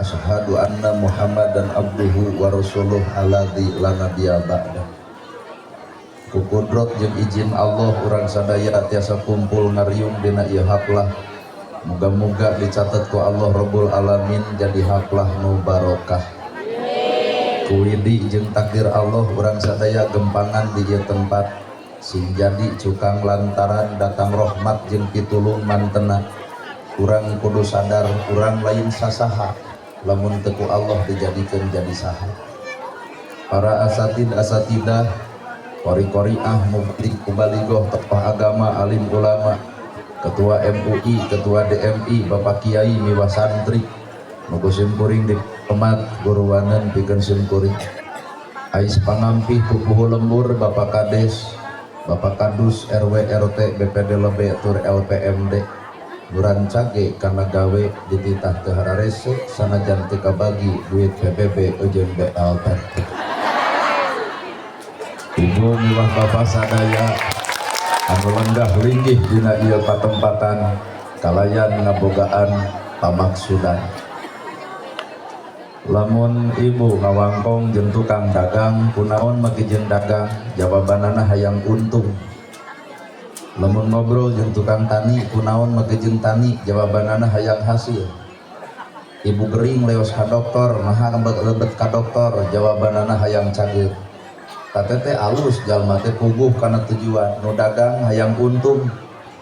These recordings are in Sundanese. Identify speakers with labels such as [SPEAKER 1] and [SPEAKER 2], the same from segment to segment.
[SPEAKER 1] Asyhadu anna Muhammadan abduhu wa rasuluh alladzi la nabiyya ba'da. Ku kudrot jeung izin Allah urang sadaya tiasa kumpul ngariung dina ieu haflah. Muga-muga dicatat ku Allah Rabbul Alamin jadi haflah nu barokah. Ku widi jeung takdir Allah urang sadaya gempangan di ieu tempat sing jadi cukang lantaran datang rahmat jeung pitulung mantena. Urang kudu sadar urang lain sasaha lamun teu ku Allah dijadikeun jadi saha. Para asatid asatidah, qori-qoriah, mubalik mubalighah, tokoh agama, alim ulama, ketua MUI, ketua DMI, bapak kiai miwah santri, nu ku simkuring dikemat guruwanan pikeun simkuring. Ais pangampih pupuhu lembur Bapak Kades, Bapak Kadus, RW, RT, BPD Lebe, tur LPMD, nurancage kana gawe dititah teu hararese sanajan teu kabagi duit PBB eujeun BLT. Ibu miwah bapak sadaya anu lenggah linggih dina ieu patempatan kalayan ngabogaan pamaksudan. Lamun ibu ngawangkong jeung tukang dagang kunaon make jeung dagang, jawabanana hayang untung. Lamun ngobrol jeung tukang tani kunaon make jeung tani, jawabanana hayang hasil. Ibu gering leos ka dokter, naha lebet ka dokter, jawabanana hayang cageur. Tete alus jalma teh puguh kana tujuan, nu dagang hayang untung,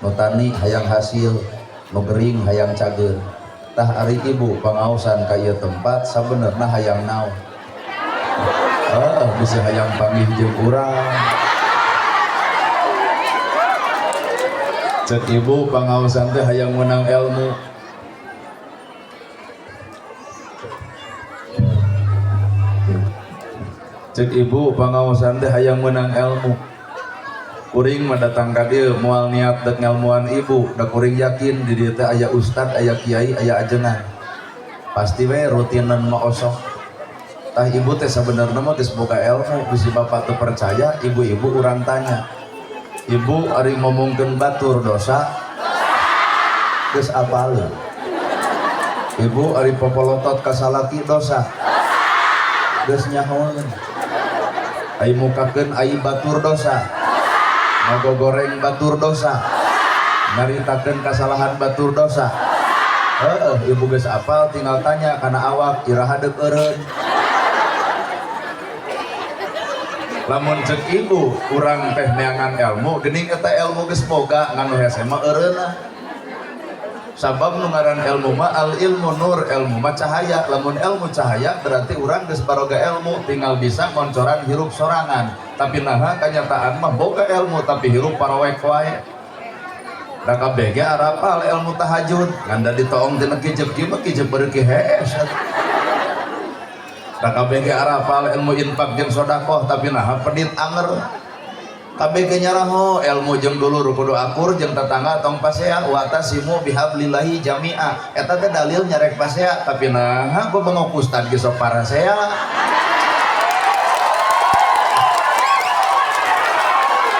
[SPEAKER 1] nu tani hayang hasil, nu gering hayang cageur. Tah ari ibu pangaosan ka ieu tempat sabenerna hayang naon? Bisa hayang panggih jeung urang. Cek ibu pangaosan teh hayang menang ilmu. Cek ibu pangaosan teh hayang menang ilmu. Kuring mah datang ka dieu moal niat dek ngelmuan ibu, da kuring yakin di dieu teh aya ustad, aya kiai, aya ajengan. Pasti we rutinan mah osok. Tah ibu teh sabenerna mah geus boga ilmu, bisi bapak teu percaya, ibu-ibu urang tanya. Ibu ari ngomongkeun batur dosa? Geus apaleun. Ibu ari popolotot ka salaki dosa? Geus nyahoeun. Ai mukakeun ai batur dosa? Ngagogoreng batur dosa? Nyaritakeun kasalahan batur dosa? Heeh, ibu geus apal tinggal tanya kana awak iraha deuk eureun. Lamun cek ibu urang teh neangan ilmu, geuning eta ilmu geus boga ngan nu hese mah eureunna. Sabab nu ngaran ilmu mah al ilmu nur, ilmu mah cahaya. Lamun ilmu cahaya berarti urang geus baroga ilmu, tinggal bisa ngoncoran hirup sorangan. Tapi naha kanyataan mah boga ilmu tapi hirup parawek wae. Da kabeh ge arapal ilmu tahajud, ngan da ditoong tina kijep kieu mah kijep beureuk hees. Da kabeh ge arapal ilmu infak jeung sedekah tapi naha pedit anger. Kabeh ge nyaraho ilmu jeung dulur kudu akur jeung tetangga tong pasea wa tasimu bihablillahi jami'a. Eta teh dalil nyarek pasea tapi naha gua bengok ustad ge sok parasea.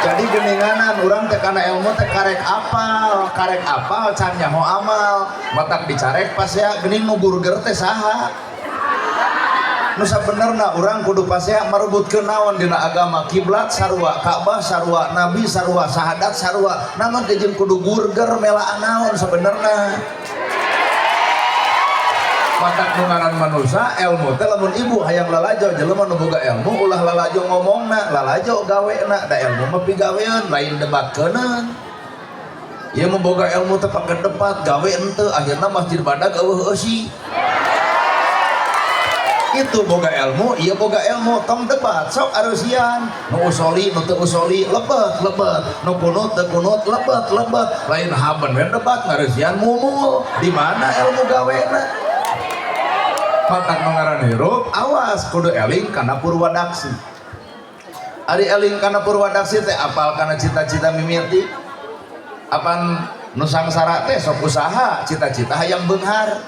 [SPEAKER 1] Jadi geninganan urang teh kana ilmu teh karek apal can nyaho amal, matak dicarek pasea geuning nu burger teh saha? Nu sabenerna urang kudu pasea marebutkeun naon dina agama, kiblat sarua, Ka'bah sarua, nabi sarua, sahadat sarua. Naon teh jeung kudu burger melaan naon sabenerna? Matak nu ngaran manusa ilmu teh lamun ibu hayang lalajo jelema nu boga ilmu ulah lalajo ngomongna, lalajo gawena, da ilmu mah pigaweun lain debatkeuneun. Ieu mah boga ilmu teh pake debat, gawe henteu, akhirna masjid badag eueuh eusi. Itu boga ilmu, ieu boga ilmu, tong debat, sok arusian. Nu usoli, nu teu usoli, lebet, lebet. Nu kunut, teu kunut, lebet, lebet. Lain haben we debat ngarusian mumul. Di mana ilmu gawena? Matak nu ngaran hirup, awas kudu eling kana purwadaksi. Ari eling kana purwadaksi teh apal kana cita-cita mimiti. Apan nu sangsara teh sok usaha, cita-cita hayang beunghar.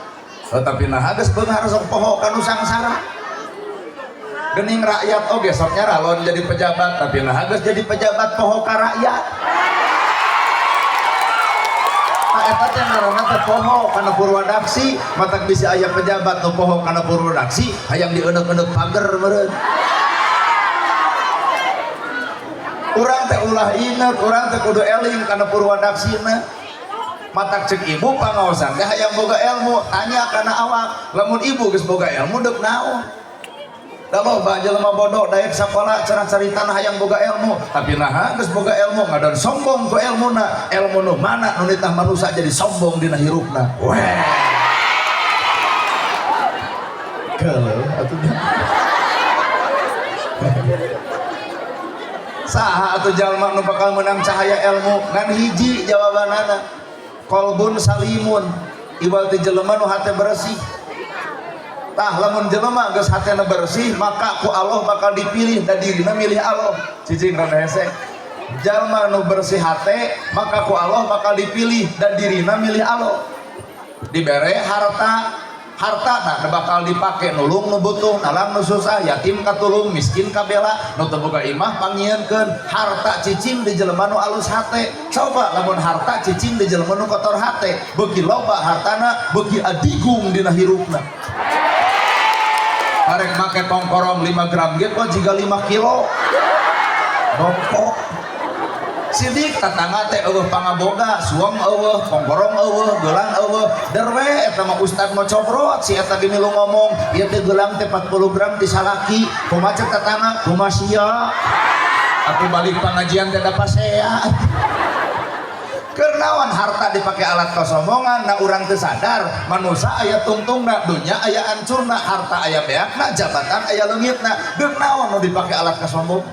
[SPEAKER 1] Tapi naha geus beunghar sok poho ka nu sangsara. Geuning rakyat oge sok nyaralon jadi pejabat, tapi naha geus jadi pejabat poho ka rakyat. Tah eta teh ngaranna teh poho kana purwadaksi, matak bisi aya pejabat nu poho kana purwadaksi hayang dieneuk-eneuk pager meureun. Urang teh ulah ineuk, urang teh kudu eling kana purwadaksina. Matak cek ibu pangaosan teh hayang boga ilmu, tanya kana awak. Lamun ibu geus boga ilmu deuk naon? Da loba jelema bodoh daek sakola cenah caritana hayang boga ilmu, tapi naha geus boga ilmu ngadon sombong ku ilmuna. Ilmu nu mana nu nitah manusa jadi sombong dina hirupna. Weh. Geuleuh atuh. Saha atuh jalma nu bakal menang cahaya ilmu? Ngan hiji jawabanana. Qalbun salimun, iwal ti jelema nu hate bersih. Tah lamun jelema geus hatena bersih maka ku Allah bakal dipilih dan dirina milih Allah. Cicing rada hese. Jalma nu bersih hate maka ku Allah bakal dipilih dan dirina milih Allah. Dibere harta, harta nah bakal dipake nulung nu butuh, nalang nu susah, yatim katulung, miskin kabela, nu teu boga imah pangieunkeun. Harta cicing di jelema nu alus hate. Coba lamun harta cicing di jelema nu kotor hate, beuki loba hartana beuki adigung dina hirupna. Arek make tongkorong 5 gram ge kok jiga 5 kilo. Bongkok. Sidik tatangga teh eueuh pangaboga, suam eueuh, tongkorong eueuh, gelang eueuh. Derwe eta mah ustad mau cobrot si eta ge milu ngomong, ieu teh gelang teh 40 gram ti salaki. Kumaha cek tatangga? Kumaha sia? Atuh balik pangajian teh da pasea. Kernawan harta dipakai alat kesombongan, nah urang teu sadar manusia aya tungtungna, dunya aya ancurna, harta aya beakna, jabatan aya leungitna. Deuk naon nu dipake alat kesombong?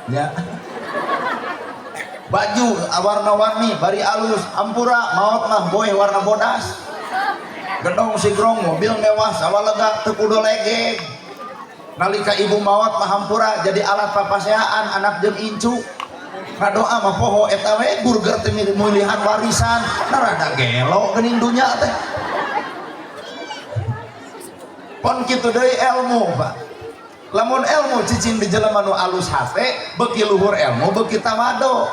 [SPEAKER 1] Ya. Baju warna-warni bari alus, hampura maot mah boeh warna bodas. Gedong sigrong, mobil mewah, sawah lega teu kudu legeg. Nalika ibu maot mah hampura jadi alat papaseaan anak jeung incu. Ngadoa mah poho eta we burger teh milihan warisan, nah rada gelo geuning dunya teh. Pon kitu deui ilmu, Pak. Lamun ilmu cicing di jelema nu alus hate, beuki luhur ilmu beuki tawado.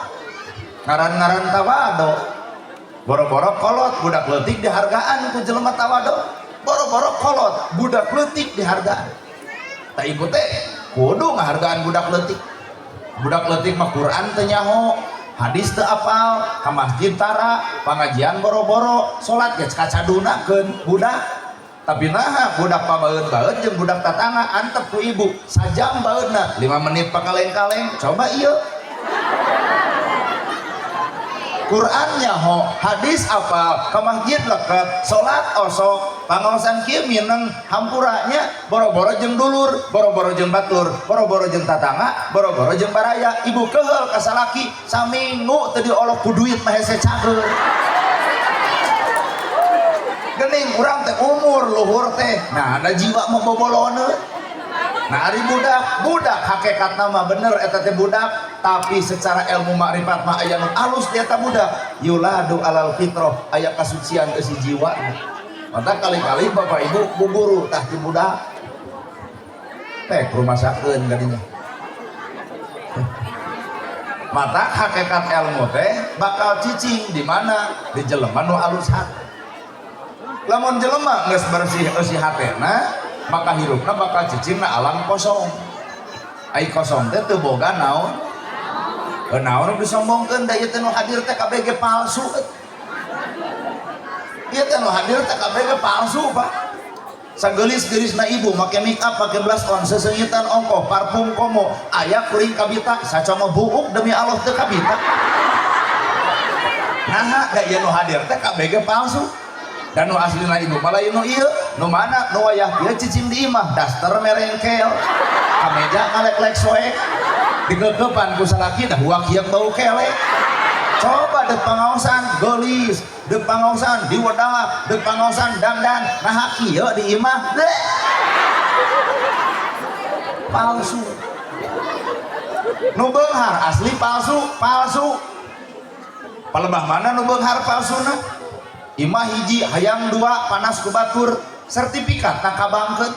[SPEAKER 1] Ngaran-ngaran tawado. Boro-boro kolot budak leutik dihargaan ku jelema tawado. Boro-boro kolot budak leutik dihargaan. Tah ibu teh kudu ngahargaan budak leutik. Budak leutik mah Quran teu nyaho, hadis teu apal, ka masjid tara, pangajian boro-boro, salat ge kacadunakeun budak. Tapi naha budak pabaeun-baeun jeung budak tatangga antep ku ibu, sajam baeunna 5 menit pakaleng-kaleng, coba ieu. Quran nyaho, hadis apal, ka masjid leket, salat osok, pangaosan kieu mineng hampuranya boro-boro jeung dulur, boro-boro jeung batur, boro-boro jeung tatangga, boro-boro jeung baraya, ibu keheul ka salaki saminggu teu diolok ku duit mah hese cager. Geuning urang teh umur luhur teh, nah ada jiwa mah boboloneun. Nah ari budak, budak hakikatna mah bener eta teh budak, tapi secara ilmu makrifat mah aya nu alus di eta budak, yuladu alal fitrah, aya kasucian ke si jiwa. Maka kali-kali bapak ibu bu guru tah ti budak. Teh rumasakeun kadinya. Mata hakikat ilmu teh bakal cicing di mana? Di jelema nu alus hate. Lamun jelema geus bersih eusi hatena, maka hirupna bakal cicing na alam kosong. Ai kosong teh teu boga naon? Naon nu disombongkeun da ieu teh nu hadir teh KBG palsu. Ieu teh nu hadir teh KBG palsu, Pak. Sageulis-geulisna ibu make make up, make blush on, seseungitan ongkoh, parfum komo, aya kuring kabita, sacongo buuk demi Allah teu kabita. Naha da ieu nu hadir teh KBG palsu. Dan nu aslina ibu malah nu ieu, nu mana nu wayah ieu cicing di imah, daster merengkel, kameja ngalek-lek soek, digegepan ku salaki dah huak-hiak bau kelek. Coba dek pangaosan geulis, dek pangaosan diwedak, dek pangaosan dangdan, nah kieu di imah bleh. Palsu. Nu beunghar asli palsu, palsu. Palebah mana nu beunghar palsuna? Imah hiji hayang dua panas ku batur, sertifikat na kabangkeut.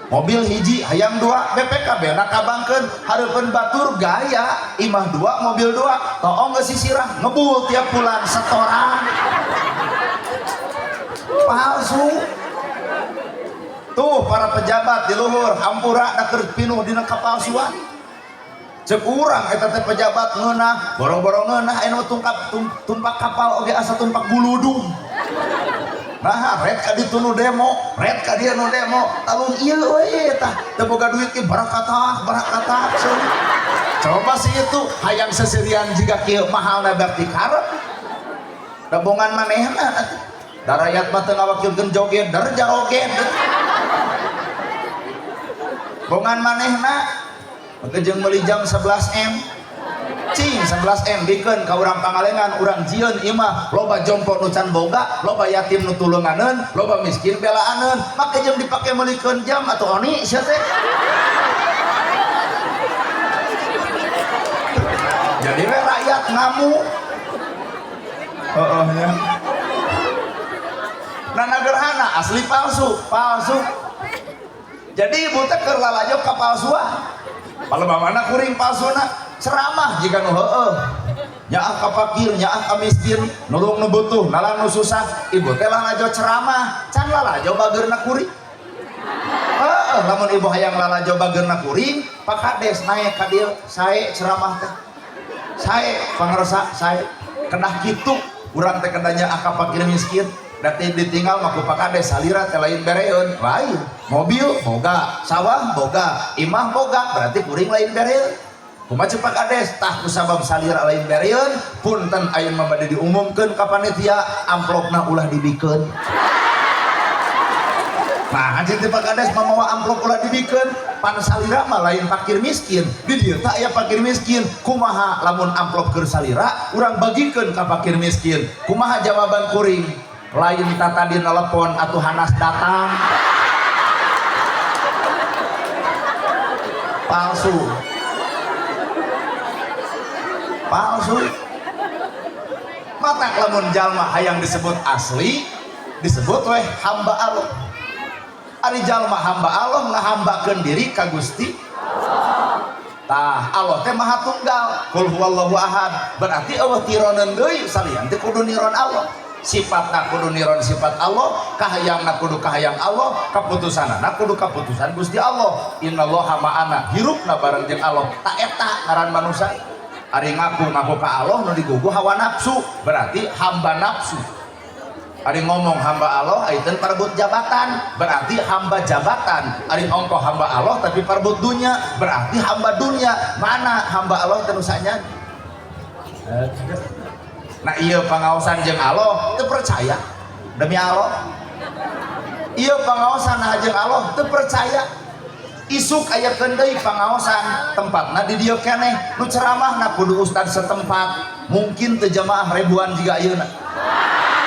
[SPEAKER 1] Mobil hiji hayang dua, BPKB na kabangkeun, hareupeun batur gaya, imah dua, mobil dua, toong geus sisirah, ngebul tiap bulan setoran. Palsu. Tuh para pejabat di luhur hampura da keur pinuh dina kapalsuan. Cek urang eta teh pejabat ngeunah, boro-boro ngeunah anu tumpak kapal oge asa tumpak guludung. Nah, red ka ditu nu demo, red ka dieu nu demo, talung ieu we tah, teu boga duit ge barakatah, barakatah. Coba sih itu hayang seserian jiga kieu mahalna berarti karep. Dabongan manehna atuh. Da rakyat mah teu ngawakilkeun joget, der jaroget. Bongan manehna maka jeung meuli jam 11 M. Cing 11 M bikeun ka urang Pangalengan, urang jieun imah, loba jompo nu can boga, loba yatim nu tulunganeun, loba miskin belaaneun, make jeung dipake meulikeun jam atuh oni sia teh. Jadi we rakyat ngamuk. Heeh nya. Nana gerhana asli palsu, palsu. Jadi ibu teh keur lalajo ka palsuan. Palebah mana kuring palsuna? Ceramah jika nu heueuh. Nyaah ka fakir, nyaah ka miskin, nulung nu butuh, nalang nu susah. Ibu teh lalajo ceramah, can lalajo bageurna kuring. Heeh, lamun ibu hayang lalajo bageurna kuring, Pak Kades naek ka dieu, sae ceramah teh. Sae pangersa, sae. Kedah kitu urang teh kedah nyaah ka fakir miskin. Dati ditinggal mah ku Pak Kades salira teh lain bereun, lain. Mobil boga, sawah boga, imah boga, berarti kuring lain bereun. Kumaha ceuk Pak Kades? Tah kusabab salira lain bereun, punten ayeuna mah bade diumumkeun ka panitia, amplopna ulah dibikeun. Nah, anjeun teh Pak Kades mah mawa amplop ulah dibikeun, pan salira mah lain fakir miskin. Di dieu teh aya fakir miskin. Kumaha lamun amplop keur salira urang bagikeun ka fakir miskin? Kumaha jawaban kuring? Lain tadi nelepon atuh hanas datang. Palsu. Palsu. Matak lamun jalma hayang disebut asli, disebut weh hamba Allah. Ari jalma hamba Allah ngahambakeun diri ka Gusti. Tah Allah teh Maha Tunggal, kul huwallahu ahad. Berarti eueuh tironeun deui salian teh kudu niron Allah. Sifatna kudu niron sifat Allah, kahayangna kudu kahayang Allah, kaputusanana kudu kaputusan Gusti Allah. Innallaha ma'ana, hirupna bareng jeung Allah. Ta eta ngaran manusia. Ari ngaku-ngaku ka Allah nu digugu hawa nafsu, berarti hamba nafsu. Ari ngomong hamba Allah aiteun parebut jabatan, berarti hamba jabatan. Ari ongkoh hamba Allah tapi parebut dunia, berarti hamba dunia. Mana hamba Allah teh nu sanyana? Nah iya pangaosan jeung Allah teu percaya demi Allah. Iya pangaosan jeung Allah teu percaya. Isuk aya deui pangaosan tempatna di dieu keneh, nu ceramahna kudu ustad setempat, mungkin teu jamaah ribuan jiga ayeuna.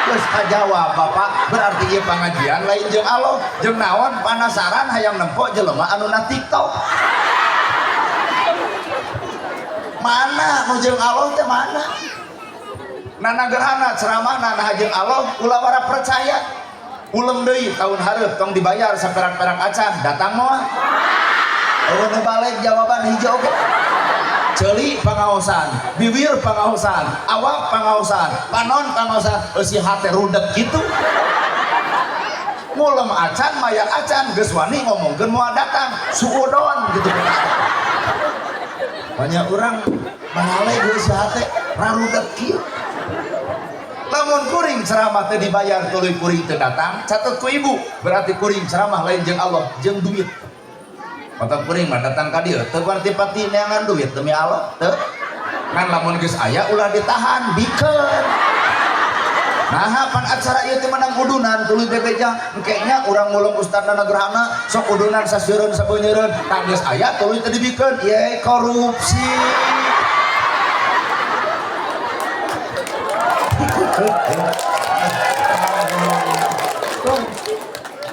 [SPEAKER 1] Geus kajawab Bapak, berarti ieu pangajian lain jeung Allah, jeung naon panasaran hayang nempo jelema anu na TikTok. Mana nu jeung Allah teh mana? Nana gerhana ceramahna nah jeung Allah ulah wara percaya. Ulem deui tahun hareup tong dibayar saperak-perak acan, datang moal. Eueuh nu balik jawaban hiji oge. Ceuli pangaosan, bibir pangaosan, awak pangaosan, panon pangaosan, eusi hate rudeg kitu. Ngulem acan, mayar acan, geus wani ngomongkeun moal datang, suudon gitu. Banyak orang balale geus hate rarudeg kieu. Lamun kuring ceramah teh dibayar tuluy kuring teu datang, catet ku ibu, berarti kuring ceramah lain jeung Allah, jeung duit. Mata kuring mah datang ka dieu teu parti-parti neangan duit demi Allah, teu. Ngan lamun geus aya ulah ditahan, bikeun. Nah, pan acara ieu teh menang udunan tuluy bebeja, engke nya urang ngulung ustadna gerhana sok udunan saseureun sabeunyereun, tah geus aya tuluy teu dibikeun, ye korupsi.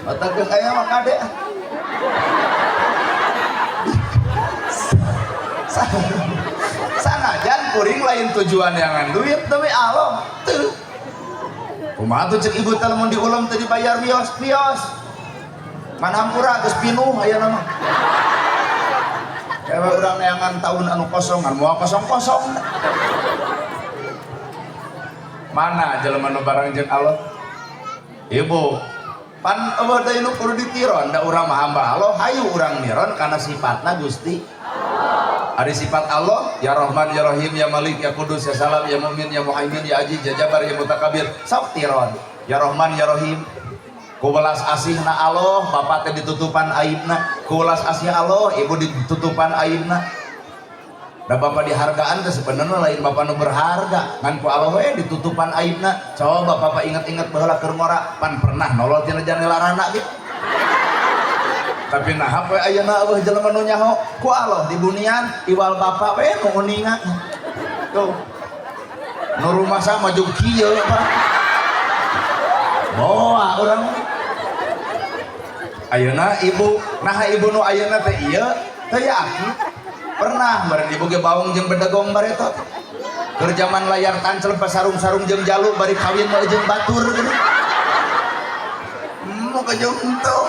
[SPEAKER 1] Mata geus aya mah kade. Sanajan kuring lain tujuan yang duit demi Allah teu. Kumaha tuh cek ibu teh lamun diulem teu dibayar bios bios. Manhampura geus pinuh ayeuna mah. Ewe urang neangan tahun anu kosong, anu moal kosong-kosong. Mana jelema nu bareng jeung Allah? Ibu, pan eueuh deui nu kudu ditiron, da urang mah hamba Allah, hayu urang niron kana sifatna Gusti. Ari sifat Allah, ya Rahman, ya Rahim, ya Malik, ya Kudus, ya Salam, ya Mu'min, ya Muhaimin, ya Aziz, ya Jabar, ya Mutakabir. Sok tiron. Ya Rahman, ya Rahim. Ku welas asihna Allah, bapak teh ditutupan aibna. Ku welas asih Allah, ibu ditutupan aibna. Da bapak dihargaan teh sebenarnya lain bapak nu berharga, ngan ku Allah we ditutupan aibna. Coba bapak inget-inget baheula keur ngora, pan pernah nolol tina janelarana gitu. Tapi nah we ayeuna eueuh jelema nu nyaho ku Allah dibunian iwal bapak we nu uninga. Tuh. Nu rumah sama maju kieu Pak. Boa urang. Ayeuna ibu, nah ibu nu ayeuna teh ieu teh yakin pernah meureun ibu ge baung jeung bedegong bareto. Keur zaman layar tancep pasarung-sarung jeung jalu bari kawin mah jeung batur gitu. Mau ka henteu.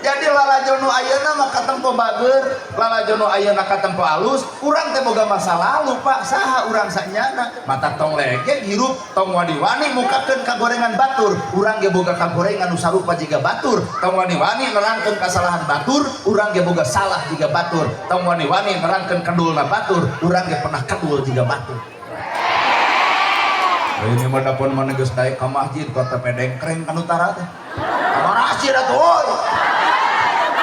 [SPEAKER 1] Jadi lalajo nu ayeuna mah katempo bager, lalajo nu ayeuna katempo alus, urang teh boga masa lalu Pak, saha urang sanyana, mata tong lege hirup tong wani-wani mukakeun kagorengan batur, urang ge boga kagorengan nu sarupa jiga batur, tong wani-wani nerangkeun kasalahan batur, urang ge boga salah jiga batur, tong wani-wani nerangkeun kedulna batur, urang ge pernah kedul jiga batur. Ini mah dapun mana geus daek ka masjid kota pedengkreng kan utara teh. Kamarasir atuh euy.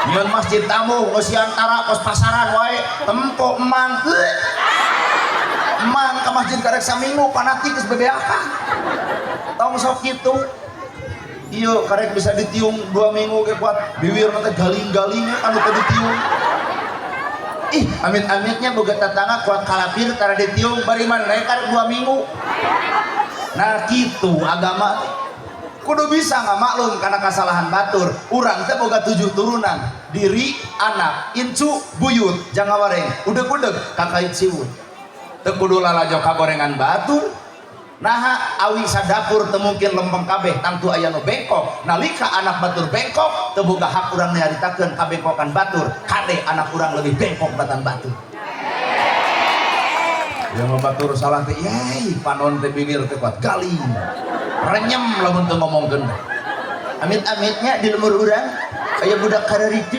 [SPEAKER 1] Nyieun masjid tamu geus antara kos pasaran wae tempo emang. Emang ka masjid karek saminggu panatik geus bebeakan. Tong sok kitu. Ieu karek bisa ditiung 2 minggu ge kuat. Biwirna teh galing-galing anu teh ditiung. Ih, amit-amitnya boga tetangga kuat kalapir tara ditiung bari mana karek 2 minggu. Nah gitu agama kudu bisa nggak maklum karena kesalahan batur. Urang teh boga 7 turunan, diri, anak, incu, buyut, jangan wareng, udeg-udeg, kakait siwut. Teu kudu lalajo kagorengan batur. Naha awi sadapur teu mungkin lempeng kabeh tangtu aya nu bengkok. Nalika anak batur bengkok teu boga hak urang nyaritakeun kabengkokan batur. Kade anak urang lebih bengkok batan batur. Ya mah batur salah teh, yai panon teh bibir teh kuat galing. Renyem lamun teu ngomongkeun teh. Amit-amitnya di lemur urang aya budak kararitu.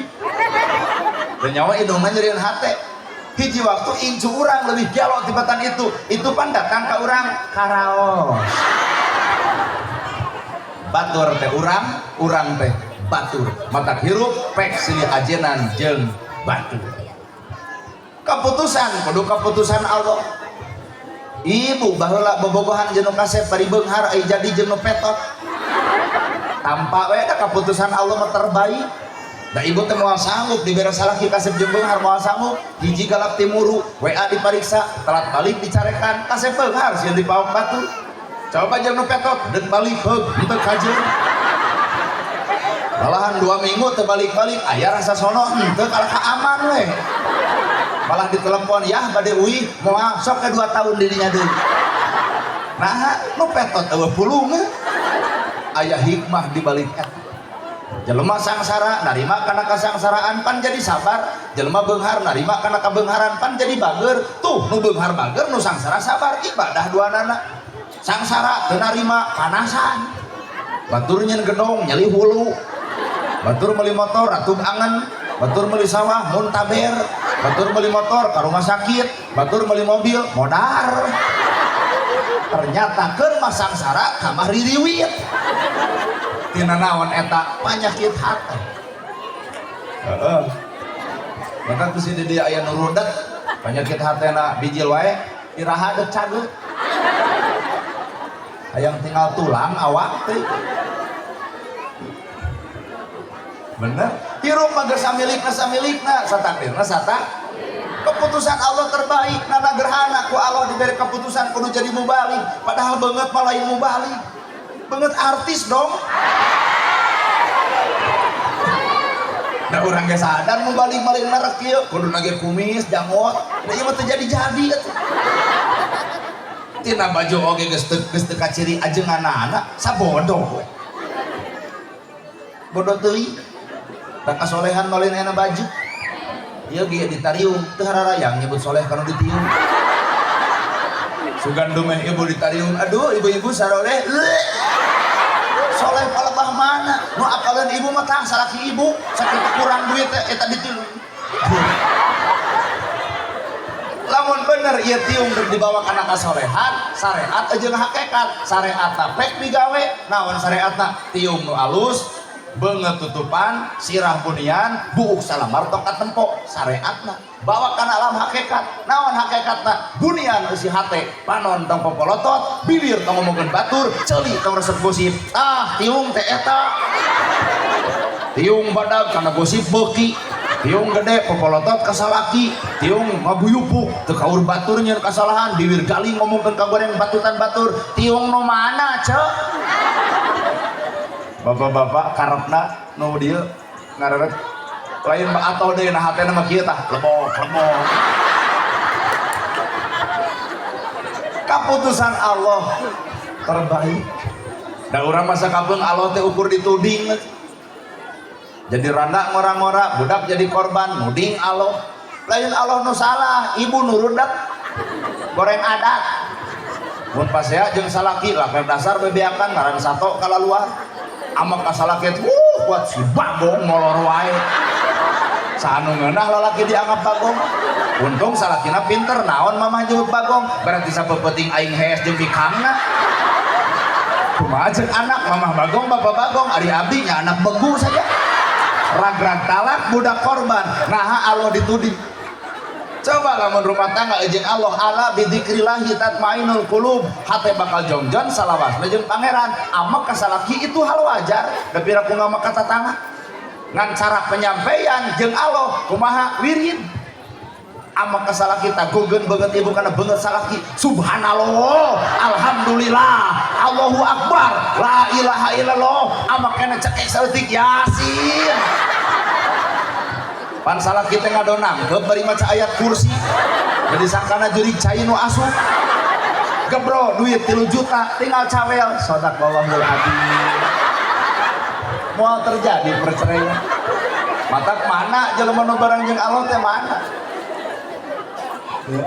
[SPEAKER 1] Teu nyawa indungna nyerieun hate. Hiji waktu incu urang lebih gelo tibatan itu. Itu pan datang ka urang karaos. Batur teh urang, urang teh batur. Mata hirup pek silih ajenan jeung batur. Keputusan kudu keputusan Allah. Ibu baheula bobogohan jeung nu kasep bari beunghar ai jadi jeung nu petot. Tampak we da keputusan Allah mah terbaik. Da ibu teh moal sanggup dibere salaki kasep jeung beunghar moal sanggup. Hiji galak timuru, WA dipariksa, telat balik dicarekan, kasep beunghar sieun dipaok batu. Coba jeung nu petot, deuk balik heug henteu kajeun. Malahan 2 minggu teu balik-balik, aya rasa sono henteu kalah ka aman we. Malah ditelepon, yah bade uih moal sok ke 2 tahun dirinya deui. Nah, nu petot eueuh pulung. Aya hikmah di balik eta. Jelema sangsara narima kana kasangsaraan pan jadi sabar, jelema beunghar narima kana kabeungharan pan jadi bager. Tuh nu beunghar bager, nu sangsara sabar, ibadah duanana. Sangsara teu narima panasan. Batur nyeun gedong nyeli hulu. Batur meuli motor ratug angen, batur meuli sawah muntaber, batur meuli motor ka rumah sakit, batur meuli mobil modar. Ternyata keur mah sangsara kamar ririwit. Tina naon eta penyakit hati. Heeh. Maka ku si dia aya nu rudet, penyakit hatena bijil wae, iraha deuk cageut. Hayang tinggal tulang awak teh. Bener, hirup mah geus samilikna samilikna, satakdirna satak. Keputusan Allah terbaik, nana gerhana ku Allah diberi keputusan kudu jadi mubalig, padahal beungeut mah lain mubalig. Beungeut artis dong. Da urang ge sadar mubalig maling nerek ieu, kudu nage kumis, janggot. Da ieu mah teu jadi-jadi atuh. Tina baju oge geus teu kaciri ajenganana, sabodoh we. Bodoh teuing. Tak kasolehan mah lain aya baju. Ieu ge ditariung teu hararayang nyebut soleh kana ditiung. Sugan dumeh ibu ditariung, aduh ibu-ibu saroleh. Soleh palebah mana? Nu apaleun ibu mah tah salaki ibu, sakitu kurang duit teh eta ditiung. Lamun bener ieu tiung rek dibawa kana kasolehan, syariat jeung hakikat. Syariatna pek digawe, naon syariatna? Tiung nu alus, beungeut tutupan, sirah bunian, buuk salamar tong katempo, syariatna. Bawa kana alam hakikat, naon hakikatna? Bunian eusi hate, panon tong popolotot, bibir tong ngomongkeun batur, ceuli tong resep gosip. Tah tiung teh eta. Tiung badag kana gosip beuki. Tiung gede popolotot ka salaki, tiung ngaguyupuk teu kaur batur nyeun kasalahan, bibir galing ngomongkeun ka goreng batutan batur. Tiung nu mana, Ceu? Bapak-bapak karepna nu dieu ngareret lain atau deui na hatena mah kieu tah, lebok lebok. Kaputusan Allah terbaik. Da urang masa kabeung Allah teh ukur dituding. Jadi randa ngora-ngora, budak jadi korban, nuding Allah. Lain Allah nu salah, ibu nu rudet. Goreng adat. Mun pasea jeung salaki lakar dasar bebeakan ngaran sato kalaluar. Amak ka salaki kuat si bagong molor wae. Saha nu ngeunah lalaki dianggap bagong. Untung salakina pinter, naon mamah nyebut bagong, berarti sapeupeting aing hees jeung bikangna. Kumaha jeung anak mamah bagong bapak bagong, ari abdi nya anak begu saja. Rag-rag talak budak korban, naha Allah dituding. Coba lamun rumah tangga jeung Allah, ala bidzikrillahi tatmainul qulub, hate bakal jongjon salawasna jeung pangeran. Amek ka salaki itu hal wajar, da piraku ngamek ka tatangga. Ngan cara penyampaian jeung Allah kumaha wirid. Amek ka salaki tagogeun beungeut ibu kana beungeut salaki. Subhanallah, alhamdulillah, Allahu akbar, la ilaha illallah. Amek kana cekek saeutik Yasin. Pan salaki teh ngadonangkeun bari maca ayat kursi. Jadi sangkana jurig cai nu asup. Gebro duit 3 juta tinggal cawel sadaqallahul adzim. Moal terjadi perceraian. Matak mana jelema nu bareng jeung Allah teh mana? Ya.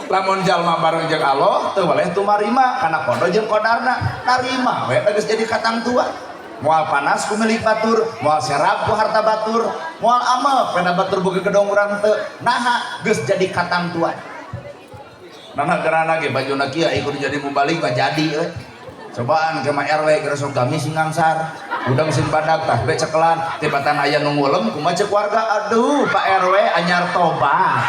[SPEAKER 1] Lamun jalma bareng jeung Allah teu weleh tumarima kana kodo jeung kodarna, narima we geus jadi katangtuan. Moal panas ku milik batur, moal serap ku harta batur, moal amek pena batur boga gedong urang teu. Naha geus jadi katangtuan. Nana gerana ge bajuna kieu aya kudu jadi mubalik mah jadi we. Cobaan ke mah RW geus sok gamis sing ngangsar, udang sing badag tah be cekelan, tibatan aya nu ngulem kumaha ceuk warga, aduh Pak RW anyar tobat.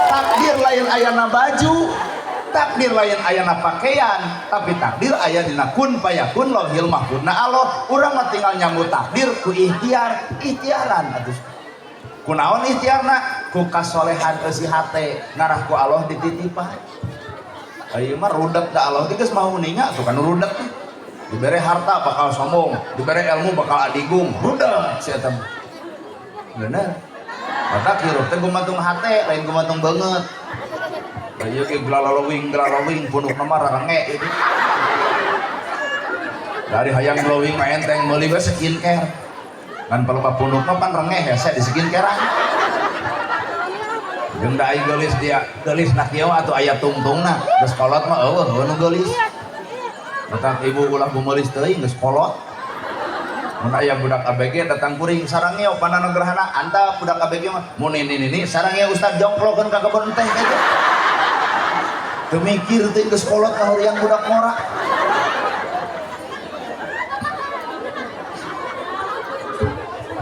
[SPEAKER 1] Takdir lain ayana baju, takdir lain ayana pakaian, tapi takdir aya dina kun payakun lauhil mahfudna Allah. Urang mah tinggal nyambut takdir ku ikhtiar, ikhtiaran atuh. Kunaon ikhtiarna? Ku kasolehan eusi hate, ngarah ku Allah dititipan. Ayeuna mah rudet da Allah teh geus mahu ninga tuh kan rudet teh. Dibere harta bakal sombong, dibere ilmu bakal adigung, rudet si eta mah. Bener. Mata hirup teh gumantung hate, lain gumantung beungeut. Ieu ge glalolowing glalowing punukna mah rarenge ieu. Dari hayang glowing mah enteng meuli we skincare. Ngan palebah punukna pan rengeh hese di skincare. Jeung da ai geulis dia, geulis na kieu atuh aya tungtungna, geus kolot mah eueuh eueuh nu geulis. Matak ibu ulah gumeulis teuing geus kolot. Mun aya budak ABG datang kuring sarangeo panana gerhana anta budak ABG mah mun ini sarangeo ustad jongklokeun ka kebon teh kitu. Teu mikir teh geus kolot kahuriang budak ngora.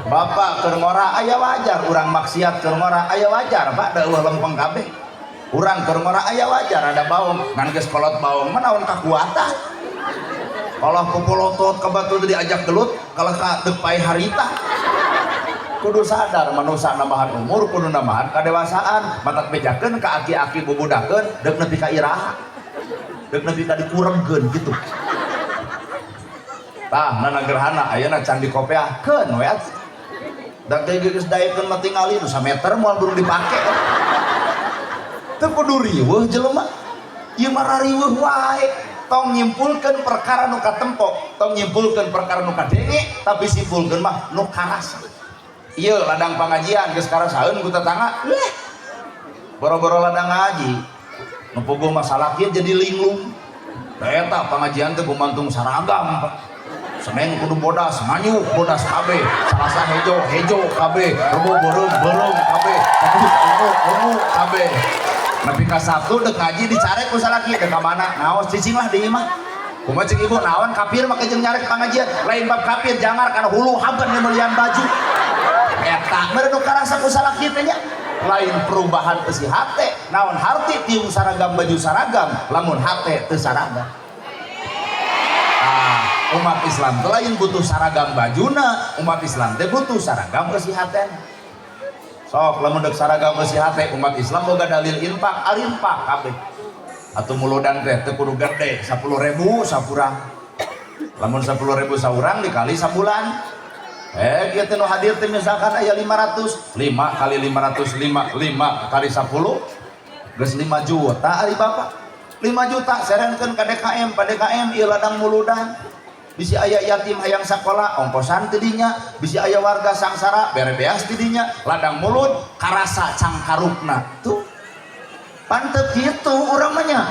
[SPEAKER 1] Bapak keur ngora aya wajar, urang maksiat keur ngora aya wajar, Pak, da eueuh lempeng kabeh. Urang keur ngora aya wajar ada baong, ngan geus kolot baong mah naon kakuatan. Kalau popolotot ka batur diajak gelut, kalau ka teu pae harita. Kudu sadar manusia nambahan umur, kudu nambahan kadewasaan, matak bejakeun ka aki-aki bubudakeun deuk nepi ka iraha. Deuk nepi ka dikurengkeun kitu. Tah, nana gerhana ayeuna can dikopeahkeun we atuh. Da teh geus daekeun mah tingali nu sameter moal burung dipake. Teu kudu riweuh jelema. Ieu mah rariweuh wae. Tong nyimpulkeun perkara nu katempo, tong nyimpulkeun perkara nu kadenge, tapi simpulkeun mah nu karasa. Ieu ladang pangajian geus karasaeun ku tetangga. Leh. Boro-boro ladang ngaji. Nu puguh masalah kieu jadi linglung. Da eta pangajian teh gumantung saragam, Pak. Senin kudu bodas, nganyuk bodas kabeh, Salasa hejo, hejo kabeh, Rebo beureum, beureum kabeh, Kamis ungu, ungu kabeh. Nepi ka Sabtu dek ngaji dicarek ku salaki, dek ka mana? Ngaos cicing lah di imah. Kumaha cek ibu, naon kafir make jeung nyarek pangajian, lain bab kafir jangar kana hulu haban meuli baju. Eta meureun nu karasa ku salaki teh nya. Lain perubahan teu si hate, naon harti tiung saragam baju saragam, lamun hate teu saragam. Ah, umat Islam teh lain butuh saragam bajuna, umat Islam teh butuh saragam kesehatan. Sok lamun deuk saragam kesehatan umat Islam boga dalil infak, alimpak kabeh. Atuh muludan teh teu kudu gede, 10.000 saurang. Lamun 10.000 saurang dikali sabulan. Kieu teh nu hadir teh misalkan aya 500, 5 kali 500 5, 5 kali 10 geus 5 juta ari bapak. 5 juta serenkeun ka DKM, pa DKM ieu ladang muludan. Bisi aya yatim hayang sakola ongkosan ti dinya, bisi aya warga sangsara bere beas ti dinya, ladang mulud karasa cangkarukna. Tuh. Pantep kitu urang mah nya.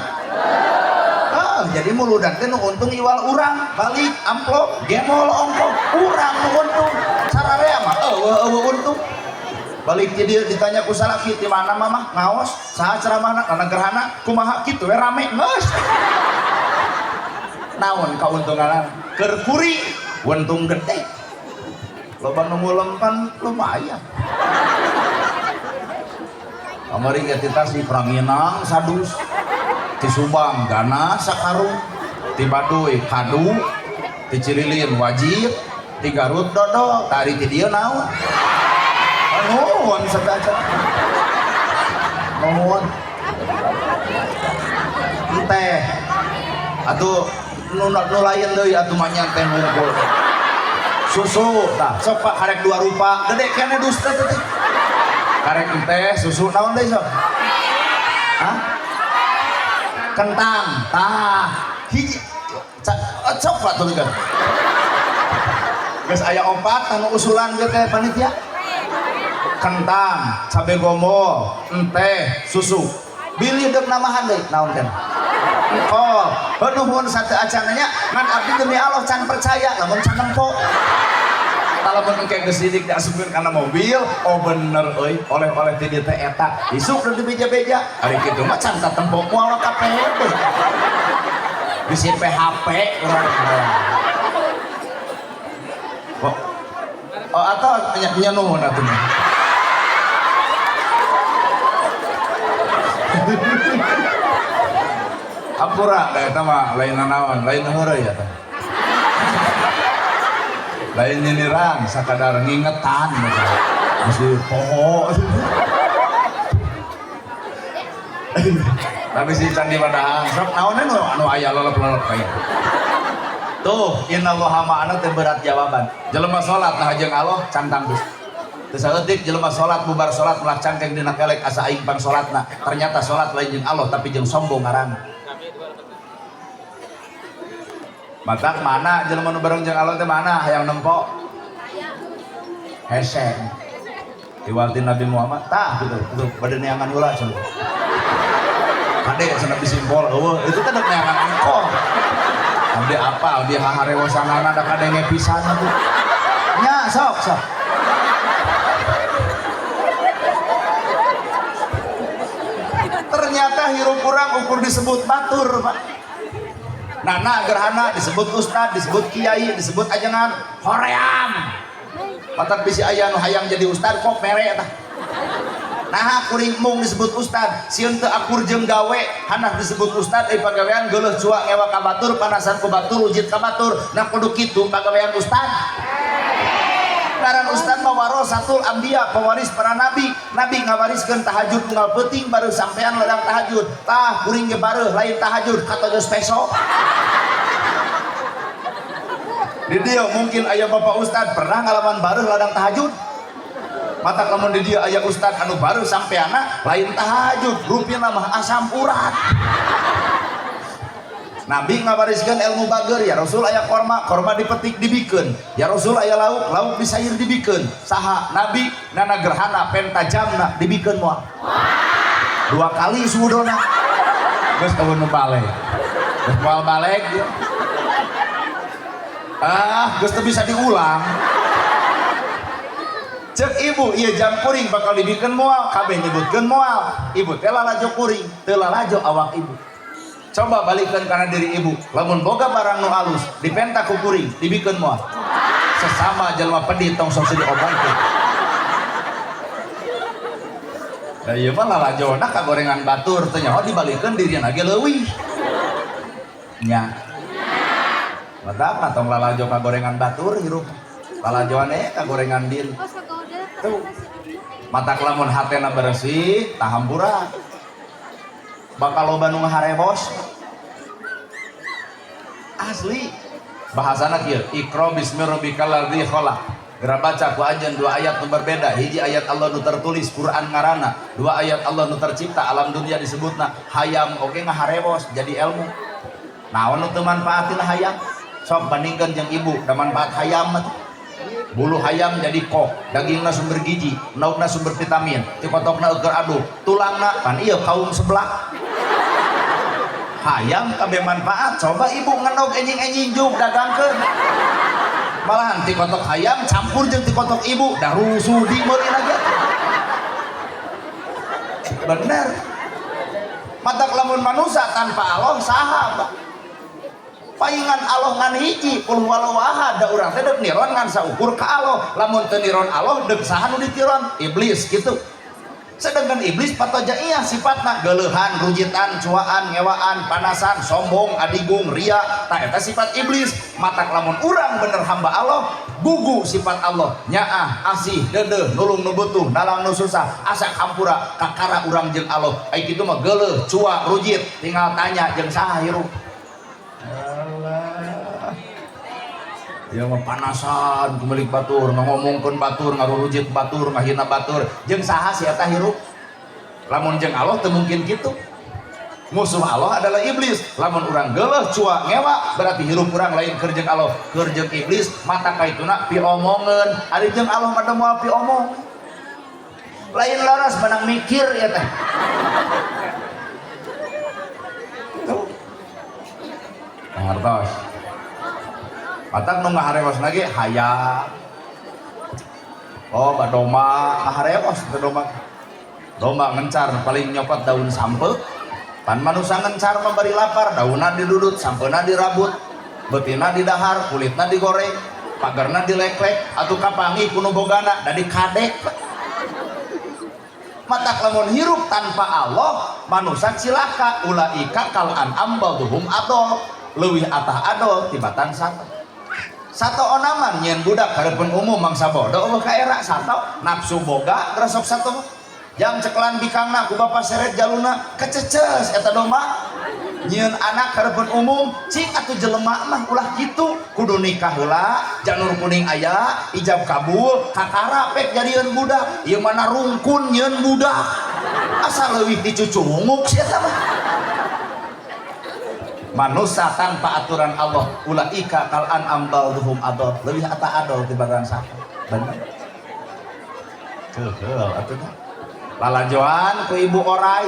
[SPEAKER 1] Ah, jadi muludan teh nu untung iwal urang, balik amplop, gemol ongkoh, urang nu untung. Sararea mah eueuh eueuh untung. Balik ti dieu ditanya ku salaki ti mana mamah ngaos, saha ceramahna, kana gerhana, kumaha kitu we rame geus. Naon kauntunganna? Keur kuri untung gede. Loba nu ngulem pan lumayan. Kamari ge ti Tasik ranginang sadus. Ti Subang ganas sakarung, ti Baduy kadu, ti Cililin wajib, ti Garut dodol, tari ti dieu naon? Nuhun sataca. Nuhun. Teh. Atuh nu nu lain deui atuh mah nya teh ngumpul. Susu tah, sok Pak karek dua rupa, gede keneh dusta teh. Karek teh susu naon deui sok? Hah? Kentang, tah, hiji sok Pak tuliskan. Geus aya opat anu usulan ge teh panitia. Kentang, cabe gombol, enteh, susu. Bilih deuk namahan deui naon kan? Engkol, nuhun satu acananya ngan abdi demi Allah can percaya lamun can nempo. Lamun engke geus didik diasupkeun kana mobil, oh bener euy, oleh-oleh ti dieu teh eta. Isuk deui dibeja-beja, ari kitu mah can katempo moal ka PHP. Bisi PHP urang. Oh, oh atau nya nuhun atuh nya. Ampura da eta mah lain nanaon, lain heureuy eta. Lain nyinirang sakadar ngingetan gitu. Masih poho. Tapi si candi padahal sok naonnya nu anu aya lelep-lelep kayak. Tuh, innallaha ma'ana teh berat jawaban. Jelema salat nah jeung Allah can tanggus. Teu saeutik jelema salat bubar salat melak cangkeng dina kelek asa aing pang salatna. Ternyata salat lain jeung Allah tapi jeung sombong ngaranna. Matak mana jelema nu bareng jeung Allah teh mana hayang nempo? Hese. Iwal ti Nabi Muhammad tah gitu. Tuh bade neangan heula cenah. Kade cenah disimpol eueuh itu teh dek neangan engkol. Abdi apa? Abdi haharewosanana da kadenge pisan atuh. Nya sok sok. Ternyata hirup urang ukur disebut batur, Pak. Nana gerhana disebut ustad, disebut kiai, disebut ajengan hoream. Matak bisi aya nu hayang jadi ustad kok mere tah. Naha kuring mung disebut ustad, sieun teu akur jeung gawe, hanah disebut ustad euy pagawean geuleuh cua ngewa ka batur, panasan ku batur, ujit ka batur. Nah kudu kitu pagawean ustad. Ngaran ustad mah warasatul anbiya, pewaris para nabi. Nabi ngawariskeun tahajud unggal peuting baru sampean ladang tahajud. Tah kuring ge bareuh lain tahajud katojeus peso. Di dieu mungkin aya bapak ustad pernah ngalaman bareuh ladang tahajud. Mata lamun di dieu aya ustad anu bareuh sampeanna lain tahajud, rupina mah asam urat. Nabi ngawariskeun ilmu bager, ya Rasul aya korma, korma dipetik dibikeun. Ya Rasul aya lauk, lauk disair dibikeun. Saha Nabi nana gerhana penta jamna dibikeun moal. Dua kali sudona. Geus eueun nu balik. Geus moal balik dia. Ah, geus teu bisa diulang. Cek ibu, ieu jam kuring bakal dibikeun moal, kabeh nyebutkeun moal. Ibu teh lalajo kuring, teu lalajo awak ibu. Coba balikan karena diri ibu, lamun boga barang nu alus dipenta ku kuring, dibikeun moal. Sesama jelema pedit tong sok sedih omongkeun. Da ieu mah lalajona ka gorengan batur teu nyaho dibalikeun dirina ge leuwih. Nya. Mata tong lalajo ka gorengan batur hirup. Lalajoan ka gorengan diri. Tuh. Matak lamun hatena bersih, tahampura. Bakal loba nu ngaharewos. Asli. Bahasana kieu, Iqra bismi rabbikal ladzi khalaq. Geura baca ku anjeun dua ayat nu berbeda. Hiji ayat Allah nu tertulis Quran ngaranna, dua ayat Allah nu tercipta alam dunia disebutna. Hayam oge ngaharewos jadi ilmu. Naon nu teu manfaatina hayam? Sok bandingkeun jeung ibu, da manfaat hayam mah. Bulu hayam jadi kok, dagingna sumber gizi, naukna sumber vitamin, tikotokna eueur aduk, tulangna pan ieu kaum sebelah. Hayam kabeh manfaat, coba ibu ngenog enjing-enjing juk dagangkeun. Malahan tikotok hayam campur jeung tikotok ibu, da rusuh di meuli lagi. Bener. Matak lamun manusia tanpa Allah saha, Pak? Paingan Allah ngan hiji, qul huwallahu ahad, da urang teh deuk niron ngan saukur ka Allah. Lamun teu niron Allah deuk saha nu ditiron? Iblis gitu. Sedangkan iblis patojaiyah sifatna geuleuhan, rujitan, cuaan, ngewaan, panasan, sombong, adigung, ria. Tah eta sifat iblis. Matak lamun urang bener hamba Allah, gugu sifat Allah, nyaah, asih, deudeuh, nulung nu butuh, nalang nu susah, asa hampura kakara urang jeung Allah. Ai kitu mah geuleuh, cua, rujit, tinggal tanya jeung saha hirup. Alah. Ya mah panasan kumelik batur, ngomongkeun batur, ngarurujit batur, ngahina batur, jeung saha si eta hirup? Lamun jeung Allah teu mungkin kitu. Musuh Allah adalah iblis. Lamun urang geuleuh cua ngewa, berarti hirup urang lain keur jeung Allah, keur jeung iblis. Mata kaituna piomongeun, ari jeung Allah mah moal piomong. Lain laras banang mikir ya teh. Tuh. Ngartos. Matak nu ngaharewos lagi hayam. Oh, domba ngaharewos teh domba. Domba ngencar paling nyopot daun sampe. Pan manusia ngencar mah bari lapar, daunna didudut, sampeuna dirabut, beutina didahar, kulitna digoreng, pagerna dileklek, atuh kapanggih ku nu bogana da dikadek. Matak lamun hirup tanpa Allah, manusia cilaka, ulaika kal an'am balduhum adol, leuwih atah adol tibatan sato. Sato onaman nyeun budak hareupeun umum mangsa bodoh eueuh ka era sato nafsu boga resok sato. Jang cekelan bikangna ku bapa seret jaluna kececes eta domba. Nyieun anak hareupeun umum cing atuh jelema mah ulah kitu, kudu nikah heula, janur kuning aya, ijab kabul, kakara pek jadieun budak. Ieu mana rungkun nyieun budak. Asa leuwih dicucunguk si eta mah. Manusia tanpa aturan Allah ulaika kal an'am balduhum adol, leuwih ata adol tibatan sato. Bener. Keuheul atuh nya. Lalajoan ku ibu orai.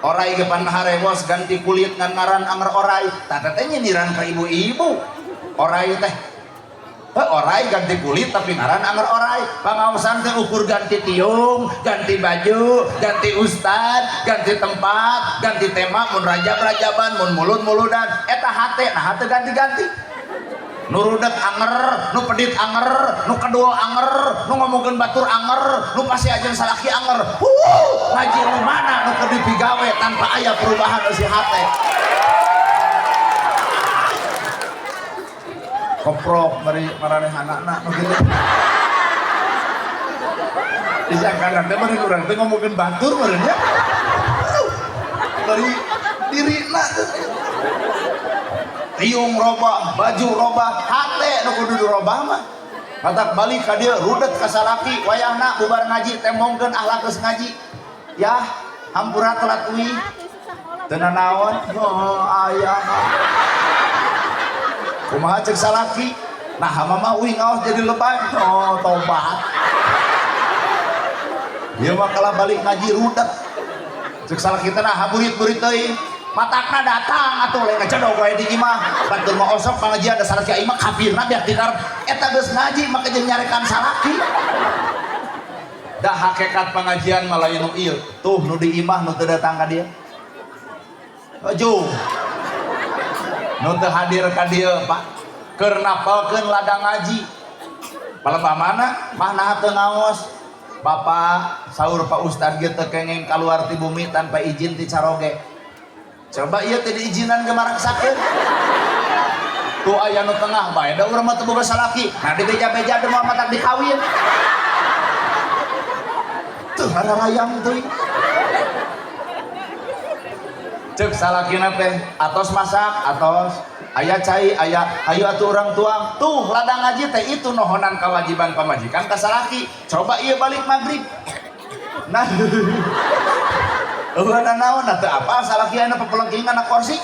[SPEAKER 1] Orai ge pan harewos ganti kulit ngan ngaran anger orai. Tah teh nyindiran ka ibu-ibu. Orai teh. Heuh, orai ganti kulit tapi ngaran anger orai. Pangaosan teh ukur ganti tiung, ganti baju, ganti ustad, ganti tempat, ganti tema, mun rajab-rajaban, mun mulud-muludan. Eta hate, nah hate ganti-ganti. Nu rudet anger, nu pedit anger, nu kedul anger, nu ngomongkeun batur anger, nu pasti aja salaki anger. Ngaji nu mana nu keur dipigawe tanpa aya perubahan eusi hate. Koprok bari maranehanana nu kitu. Disangkana teh bari urang teh ngomongkeun batur meureun nya. Bari dirina teh. Tiung robah, baju robah, hate nu kudu dirobah mah. Matak balik ka dieu rudet ka salaki wayahna bubar ngaji tembongkeun akhlak geus ngaji. Yah, hampura telat uih. Teu nanaon? Oh, aya. Kumaha cek salaki? Nah, mama uing ngaos jadi lebay. Oh, tobat. Ieu mah kalah balik ngaji rudet. Cek salaki teh nah burit-burit teuing. Matakna datang atuh lain ngecedok wae di imah. Batur mah osok pangajian da salaki aing mah kafirna biak dikar. Eta geus ngaji maka jeung nyarekan salaki. Da hakikat pengajian mah lain nu ieu. Tuh nu di imah nu teu datang ka dieu. Ojo. Nu teu hadir ka dieu, Pak. Keur napalkeun ladang ngaji. Palebah mana? Mah naha teu ngaos. Bapak saur Pak Ustad ge teu kengeng kaluar ti bumi tanpa izin ti caroge. Coba ieu teh diizinan ge maraksakeun. Tuh aya nu tengah bae da urang mah teu boga salaki. Nah dibeja-beja deui moal matak dikawin. Tuh rarayang teuing. Cek salakina teh atos masak, atos aya cai, aya hayu atuh urang tuang. Tuh ladang ngaji teh itu nohonan kewajiban pamajikan ka salaki. Coba ieu balik maghrib. Nah, eueuh naon teu apa salaki aya pepelengkingan na kursi.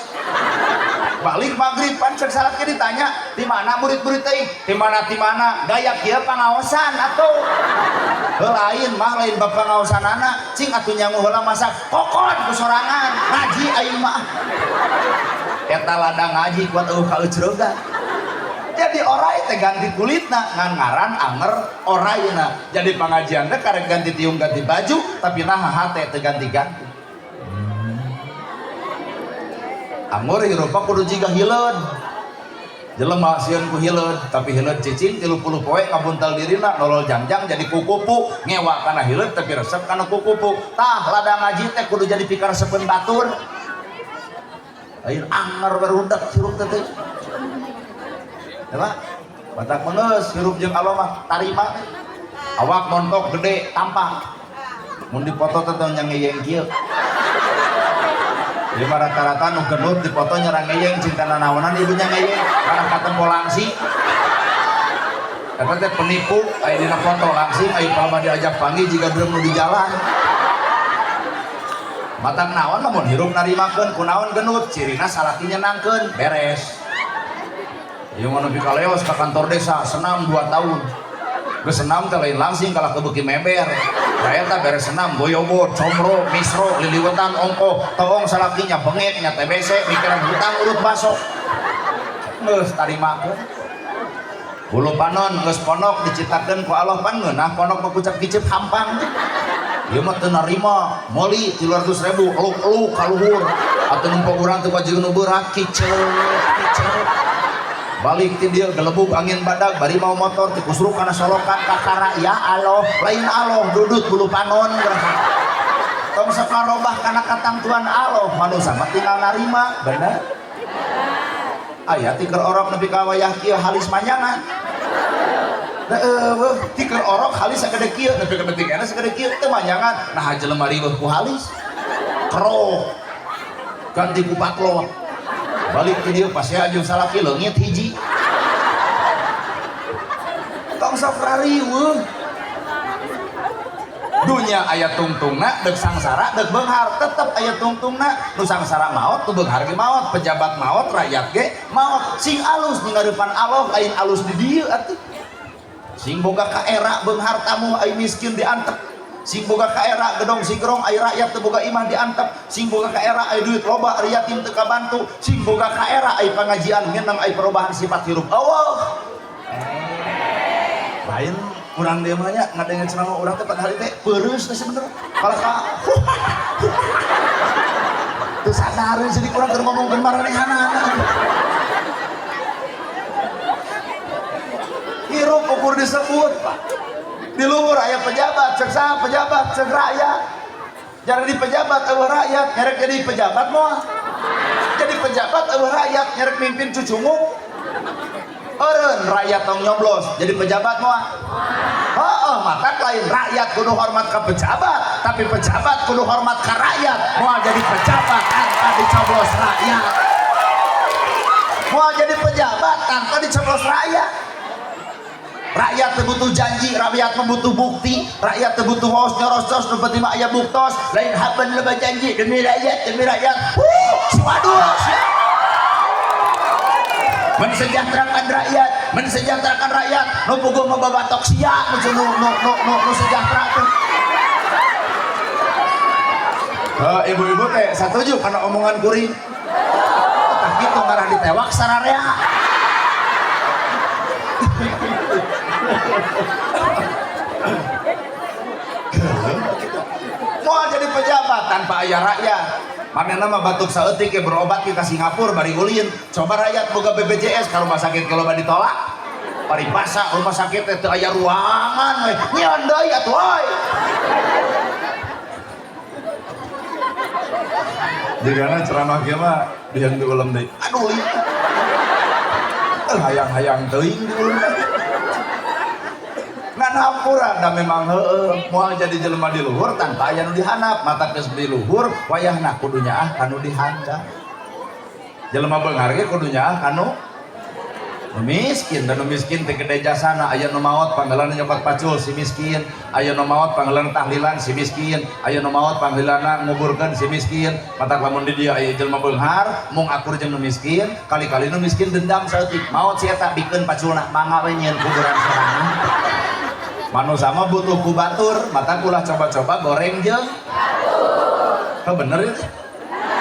[SPEAKER 1] Balik maghrib pan cek salaki ditanya, "Di mana murid-murid teh?" "Di mana di mana?" Gaya kieu pangaosan atuh. Heuh lain mah lain bab pangaosanana, cing atuh nyangu heula masak kokon ku sorangan, ngaji aing mah. Eta ladang ngaji kuat eueuh kaeucreugan. Jadi orai teh ganti kulitna, ngan ngaran anger oraina. Jadi pengajian teh karek ganti tiung ganti baju, tapi naha hate teu ganti-ganti. Anggur hirup kudu jiga hileud. Jelema sieun ku hileud, tapi hileud cicing 30 poe ngabuntal dirina nolol jangjang jadi kukupu, ngewa kana hileud tapi resep kana kukupu. Tah ladang ngaji teh kudu jadi pikaresepeun batur. Lain anger barudak hirup teh teh. Ya Pak, batak mengeus hirup jeung Allah mah tarima teh. Awak montok gede tampang. Mun dipoto teh teh ngeyeng kieu. Jadi mah rata-rata nu gendut dipoto nyerang ngeyeng cinta nanaonan ibunya ngeyeng karena katempo langsing. Eta teh penipu aya dina foto langsing aya palma diajak panggil jiga drum nu di jalan. Matang naon lamun hirup narimakeun kunaon gendut cirina salaki nyenangkeun beres. Ieu mah nepi ka leos ka kantor desa senam 2 tahun. Geus senam teh lain langsing kalah kebeuki meber. Da eta beres senam goyobot, comro, misro, liliwetan, ongkoh, toong salakinya bengek nya TBC mikiran hutang urut baso. Geus tarimakeun. Bulu panon geus ponok diciptakeun ku Allah pan ngeunah ponok mah kucap kicep hampang. Ieu mah teu narima, meuli 300.000 eluk-eluk ka luhur. Atuh nempo urang teu baju nu beurang kicep kicep. Balik ti dieu gelebug angin badag bari mau motor ti kusruk kana solokan kakara ya Allah lain Allah dudut bulu panon gerah. Tong sok ngarobah kana katangtuan Allah manusa mah tinggal narima bener. Aya ti keur orok nepi ka wayah kieu halis manjangan. Heueuh ti keur orok halis sagede kieu nepi ka detik engke sagede kieu teu manjangan. Nah jelema riweuh ku halis. Kerok. Ganti ku patlot. Balik ke dia pasti aja salaki leungit hiji. Tong sok rariweuh. Dunya aya tungtungna deuk sangsara deuk beunghar tetep aya tungtungna. Nu sangsara maot nu beunghar ge maot, pejabat maot, rakyat ge maot. Sing alus di ngarepan Allah lain alus di dieu atuh. Sing boga kaera beunghar tamu ai miskin diantep. Sing boga kaera gedong sigrong ai rakyat teu boga imah diantep. Sing boga kaera ai duit loba ari yatim teu kabantu. Sing boga kaera ai pangajian ngenang ai perubahan sifat hirup. Allah. Lain urang dieu mah nya ngadengeun ceramah urang teh padahal teh peureus teh sebenarnya. Kalah ka teu sadareun jadi urang keur ngomongkeun maranehanana. Hirup ukur disebut, Pak. Di luhur aya pejabat, cek saha pejabat, cek rakyat. Jadi pejabat eueuh rakyat, nyerek jadi pejabat moal. Jadi pejabat eueuh rakyat, nyerek mimpin cucunguk. Eureun rakyat tong nyoblos, jadi pejabat moal. Heeh, matak lain rakyat kudu hormat ka pejabat, tapi pejabat kudu hormat ka rakyat. Moal jadi pejabat tanpa dicoblos rakyat. Moal jadi pejabat tanpa dicoblos rakyat. Rakyat teu butuh janji, rakyat mah butuh bukti, rakyat teu butuh waos nyorostos, nu penting mah aya buktos, lain haben loba janji demi rakyat, demi rakyat. Wuh, si wadul sia. Mensejahterakan rakyat, mensejahterakan rakyat, nu puguh mah babatok sia, nu nu nu nu nu, nu sejahtera teh. Ibu-ibu teh satuju kana omongan kuring. Tah kitu ngarah ditewak sararea. Mau jadi pejabat tanpa aya rakyat. Manehna mah batuk saeutik ge berobat ke Singapura bari ulin. Coba rakyat boga BPJS ka rumah sakit kalau ditolak. Paribasa rumah sakit teh teu aya ruangan we. Nyion deui atuh euy.
[SPEAKER 2] Jigana ceramah kieu mah diang diulem deui.
[SPEAKER 1] Aduh li. Hayang-hayang teuing diulem. Ngan hampura da memang heueuh moal jadi jelema di luhur tanpa aya nu dihandap, mata geus di luhur wayahna kudu nyaah kanu dihandap. Jelema beunghar ge kudu nyaah kanu nu miskin, dan nu miskin teh gede jasana, aya nu maot panggeulana nyokot pacul si miskin, aya nu maot panggeulana tahlilan si miskin, aya nu maot panggeulana nguburkeun si miskin. Matak lamun di dieu aya jelema beunghar mung akur jeung nu miskin, kali-kali nu miskin dendam saeutik, maot si eta bikeun paculna mangga we nyieun kuburan sorangan. Manusia mah butuh ku batur, mata ulah coba-coba goreng jeung batur. Oh, bener itu.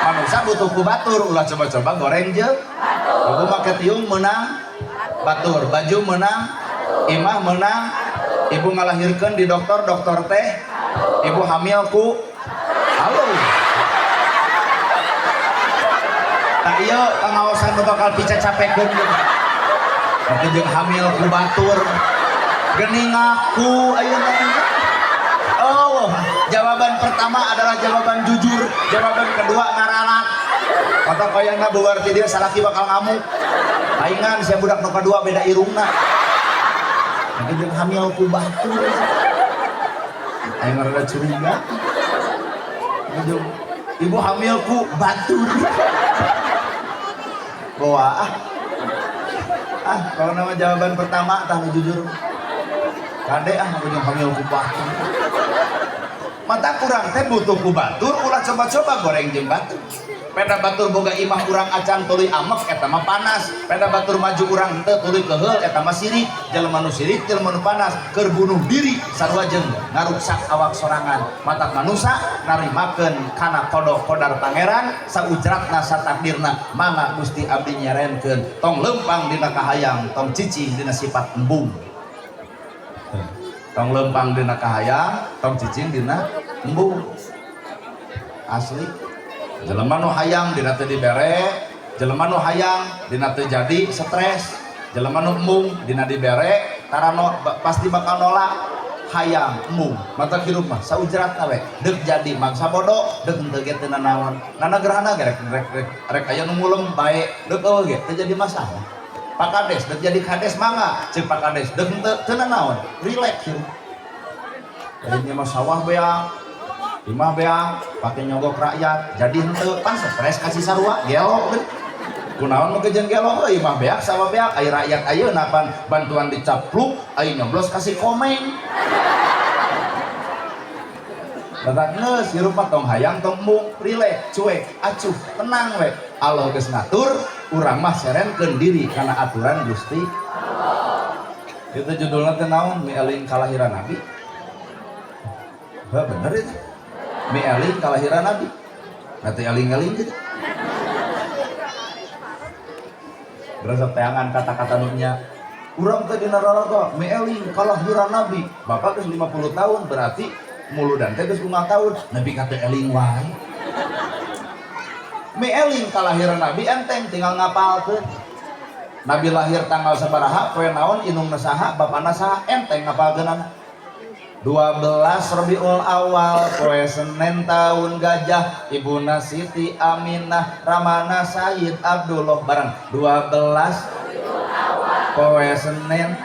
[SPEAKER 1] Manusia butuh ku batur, ulah coba-coba goreng jeung batur. Ibu make tiung menang batur, baju menang, imah menang, ibu ngalahirkeun di dokter, dokter teh, ibu hamil ku halo. Tak ieu pangaosan nu bakal picacapekeun gitu. Tapi jeung hamil ku batur. Geuning ngaku ayeuna. Oh, jawaban pertama adalah jawaban jujur, jawaban kedua ngaralat. Kata koyangna berarti dia salaki bakal ngamuk. Paingan sia budak nu kadua beda irungna. Tapi jeung hamil ku batur. Aing rada curiga. Ibu hamil ku batur. Bawa ah. Ah, kalau nama jawaban pertama tah nu jujur. Kade ah aku jeung hamil ku batur. Mata kurang teh butuh ku batur, ulah coba-coba goreng jeung batur. Peda batur boga imah urang acan tuluy amek eta mah panas. Peda batur maju urang henteu tuluy keheul eta mah sirik. Jelema nu sirik jelema nu panas keur bunuh diri sarua jeung ngaruksak awak sorangan. Matak manusa narimakeun kana qada qadar pangeran saujratna satakdirna mangga Gusti abdi nyerenkeun tong leumpang dina kahayang tong cicing dina sifat embung. Tong leumpang dina kahayang tong cicing dina embung. Asli jelema nu hayang dina teu dibere, jelema nu hayang dina teu jadi stres, jelema nu embung dina dibere tarano pasti bakal nolak. Hayang embung mata hirup mah saujratna we deuk jadi mangsa bodoh deuk henteu ge teu nanaon. Nana gerhana ge rek aya nu ngulem bae deuk eueuh ge teu jadi masalah. Pak Kades deuk jadi kades mangga ceuk Pak Kades deuk henteu teu nanaon, rileks hirup. Jadi mah sawah beak imah beak pake nyogok rakyat jadi henteu pan stres kasih sarua gelo deui. Kunaon nu jeung gelo euy imah beak sawah beak ai rakyat ayeuna pan bantuan dicapluk ai nyoblos kasih komeng. Batak geus hirup mah tong hayang tong embung rileks cuek acuh tenang we. Allah geus ngatur urang mah serenkeun diri kana aturan Gusti Allah. Itu judulna teh naon? Mieling kalahiran Nabi. Heuh bener itu. Mieling kalahiran Nabi. Nanti eling-eling gitu. Berasa teangan kata-kata nunya. Urang teh dina raraga mieling kalahiran Nabi. Bapak geus 50 tahun berarti muludan teh geus 5 tahun. Nabi kata eling wae. Mieling kalahiran Nabi enteng tinggal ngapalkeun. Nabi lahir tanggal sabaraha, poe naon, indungna saha, bapana saha, enteng ngapalkeunana. 12 Rabiul Awal poe Senin tahun gajah, ibuna Siti Aminah, ramana Sayyid Abdullah bareng 12 Rabiul Awal poe Senin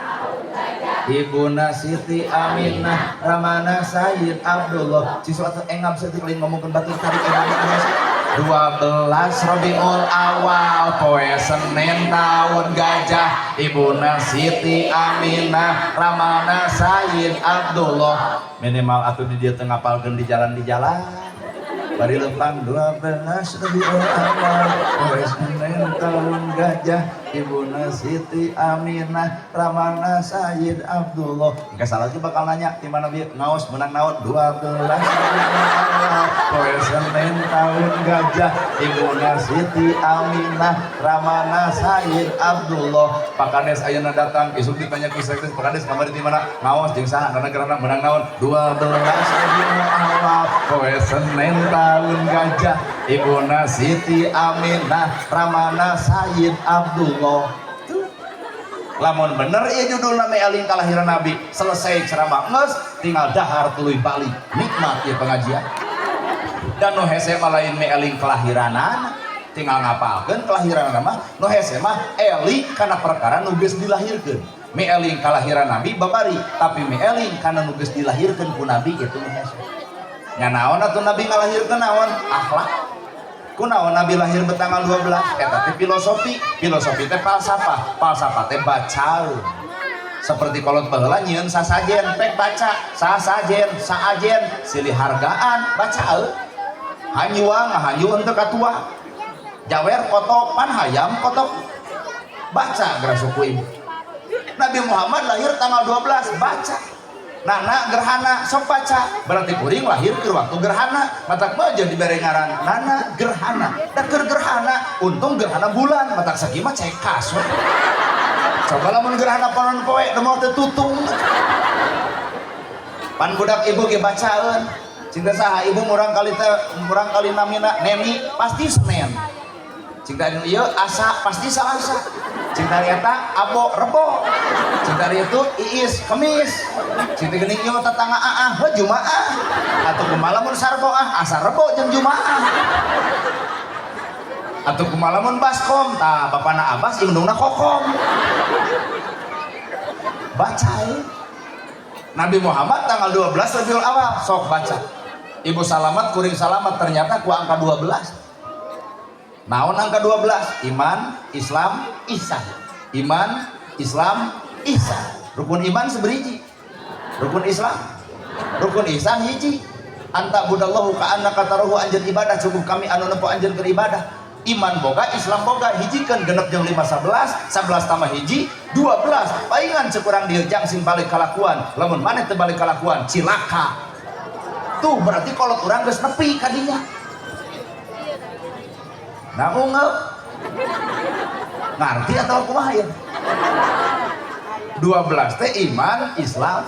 [SPEAKER 1] ibuna Siti Aminah, ramana Sayyid Abdullah. Ciswa teh engap saeutik lain ngomongkeun batur tarik engap. 12 Rabiul Awal poe Senin tahun gajah, ibuna Siti Aminah, ramana Sayyid Abdullah. Minimal atuh di dieu teu ngapalkeun di jalan, di jalan bari lempang. 12 Rabiul Awal poe Senin tahun gajah, ibuna Siti Aminah, ramana Sayyid Abdullah. Engke salah lagi bakal nanya di mana bieu ngaos, menang naon. 12 Rabiul Awal poe Senin tahun gajah, ibuna Siti Aminah, ramana Sayyid Abdullah. Pak Kades ayeuna datang, isuk ditanya ku sekdes, "Pak Kades kamari di mana ngaos, jeung saha, karena gerhana, menang naon?" 12 Rabiul Awal poe Senin tahun gajah, ibuna Siti Aminah, ramana Sayyid Abdullah. Tuh. Lamun bener ieu judulna eling kalahiran Nabi, selesai ceramah geus tinggal dahar tuluy balik, nikmat ieu pengajian. Dan nu hese mah lain eling kelahiranana, tinggal ngapalkeun kelahiran mah. Nu hese mah eling kana perkara nu geus dilahirkeun. Eling kalahiran Nabi babari, tapi eling kana nu geus dilahirkeun ku Nabi, itu nu hese nya. Naon atuh Nabi ngalahirkeun? Naon? Akhlak. Kunaon Nabi lahir bertanggal 12? Eta teh filosofi. Filosofi teh falsafah, falsafah teh baca. Seperti kolot baheula nyieun sasajen, pek baca sasajen, saajen, silih hargaan, baca euy. Hanyuang hanyu henteu katua, jawer kotok, pan hayam kotok, baca geura suku ibu. Nabi Muhammad lahir tanggal 12, baca. Nana gerhana, sok baca. Berarti kuring lahir ke waktu gerhana, matak mah jadi dibere ngaran Nana Gerhana. Dan keur gerhana, untung gerhana bulan, matak sakieu mah cekas we. Coba lamun gerhana panon poe, moal teu tutung. Pan budak ibu ge bacaeun. Cinta saha ibu murang kali teh, murang kali namina? Neni, pasti Senin. Cinta ieu Asa, pasti Salasa. Cinta eta Abo, Rebo. Cinta itu Iis, Kemis. Cinta geuning ieu tetangga Aah, heuh, Jumaah. Atau kumaha lamun Sarbo, ah, asa Rebo jeung Jumaah. Atau kumaha lamun Baskom, tah bapana Abbas, indungna Kokom. Baca ya. Nabi Muhammad tanggal 12 Rabiul Awal, sok baca. Ibu salamat, kuring salamat, ternyata ku angka 12. Naon angka 12? Iman, Islam, Ihsan. Iman, Islam, Ihsan. Rukun iman seberiji, rukun Islam, rukun ihsan hiji, an ta'budallahu ka'annaka tarahu. Anjeun ibadah cukup kami anu nempo anjeun keur ibadah. Iman boga, Islam boga, hijikeun genep jeung 5 11, 11 tambah hiji 12. Paingan cek urang dieu jang sing balik kalakuan. Lamun maneh teu balik kalakuan, cilaka. Tuh berarti kolot urang geus nepi ka dinya. Nah, ungeup ngarti atau kumaha ya? 12 teh iman, Islam.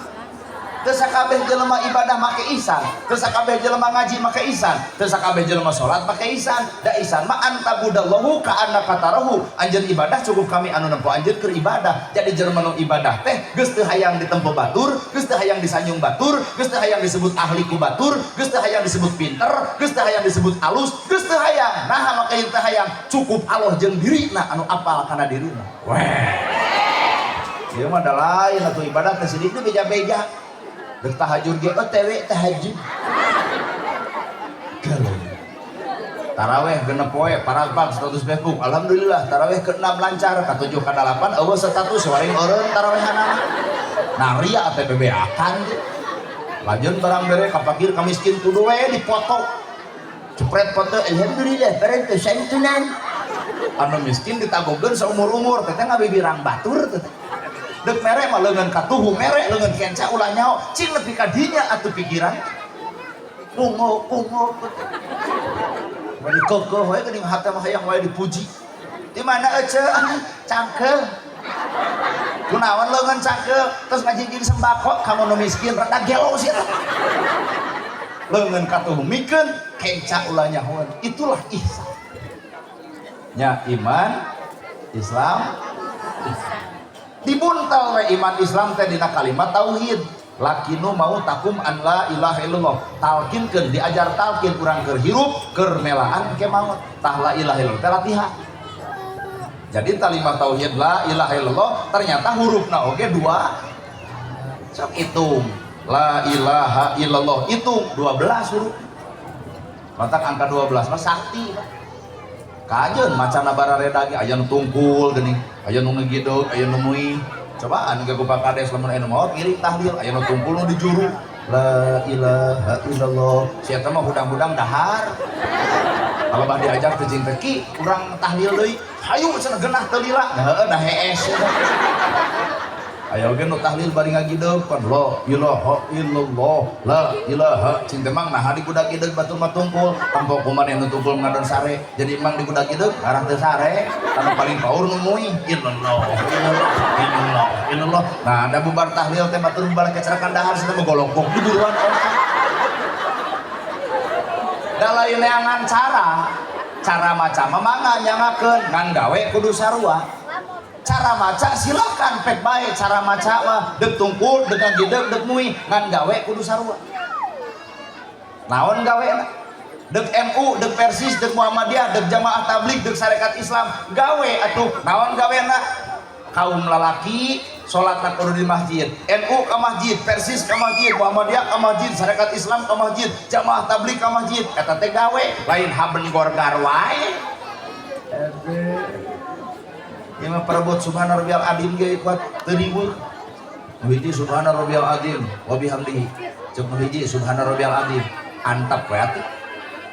[SPEAKER 1] Teu sakabeh jelema ibadah make ihsan, teu sakabeh jelema ngaji make ihsan, teu sakabeh jelema salat make ihsan. Da ihsan mah an ta'budallahu ka'annaka tarahu. Anjeun ibadah cukup kami anu nempo anjeun keur ibadah. Jadi jelema nu ibadah teh geus teu hayang ditempo batur, geus teu hayang disanjung batur, geus teu hayang disebut ahli ku batur, geus teu hayang disebut pinter, geus teu hayang disebut alus, geus teu hayang. Naha make teu hayang? Cukup Allah jeung dirina anu apal kana dirina. Weh, ieu mah da lain atuh. Ibadah teh sidik teh beja-beja. Dek tahajud ge OTW tahajud. Galau. Taraweh 6 poe paragpag status Facebook. Alhamdulillah taraweh ke-6 lancar, ke-7 ke-8 euweuh status, waring eureun tarawehanana. Nah, ria teh bebeakan ge. Lanjut barang bere ka fakir ka miskin kudu we dipoto. Cepret foto, alhamdulillah bareng teh santunan. Anu miskin ditagogeun saumur-umur, teteh ngabibirang batur teteh. Dek mere mah leungeun katuhu mere, leungeun kenca ulah nyaho, cing nepi ka dinya atuh pikiran. Ungu ungu. Bari kekeuh we geuning hate mah hayang wae dipuji. Di mana ece? Cangkeul. Kunaon leungeun cangkeul? Terus ngajingking sembako kamu nu miskin rada gelo sih. Leungeun katuhu mikeun, kenca ulah nyahoeun. Itulah ihsan. Nya iman, Islam, ihsan. Dibuntal we iman Islam teh dina kalimat tauhid. Laqinu mautakum an la ilaha illallah. Talkinkeun, diajar talkin urang keur hirup, keur melaan ke maut. Tah, la ilaha illallah teh latihan. Jadi kalimat tauhid la ilaha illallah ternyata hurufna oge dua. Sok hitung. La ilaha illallah hitung 12 huruf. Matak angka 12 mah sakti, Pak. Kajeun macana barareda ge aya nu tungkul geuning, aya nu ngegidog, aya nu muih. Cobaan ge ku Pak Kades lamun aya nu maot ngiring tahlil, aya nu tungkul nu dijuru. La ilaha illallah. Si eta mah hudang-hudang dahar. Kalau bah diajak teh jeung teh ki urang tahlil deui. Hayu cenah genah teu lila. Nah heueuh da hees. Aya oge nu tahlil bari ngagideg pan la ilaha illallah la ilaha cing teh mang naha digudag-gideg batur mah tungkul tampo kumaha nu tungkul ngadon sare jadi mang digudag-gideg ngarah teu sare anu paling paur nu muih illallah illallah illallah illallah. Nah da bubar tahlil teh batur bubar kecerakan dahar cenah mah golongkok diburuan ongkah. Da lain neangan cara cara maca mah mangga nyangakeun ngan gawe kudu sarua. Cara maca silakan pek bae cara maca mah deuk tungkul deuk ngagideg deuk muih ngan gawe kudu sarua. Naon gawena? Deuk NU, deuk Persis, deuk Muhammadiyah, deuk Jamaah Tabligh, deuk Sarekat Islam, gawe atuh. Naon gawena? Kaum lalaki salatna kudu di masjid. NU ka masjid, Persis ka masjid, Muhammadiyah ka masjid, Sarekat Islam ka masjid, Jamaah Tabligh ka masjid. Eta teh gawe, lain haben gorgar wae. Ieu mah parebut subhana rabbiyal azim ge kuat teu riweuh. Nu hiji subhana rabbiyal azim wa bihamdihi. Ceuk nu hiji subhana rabbiyal azim antep we atuh.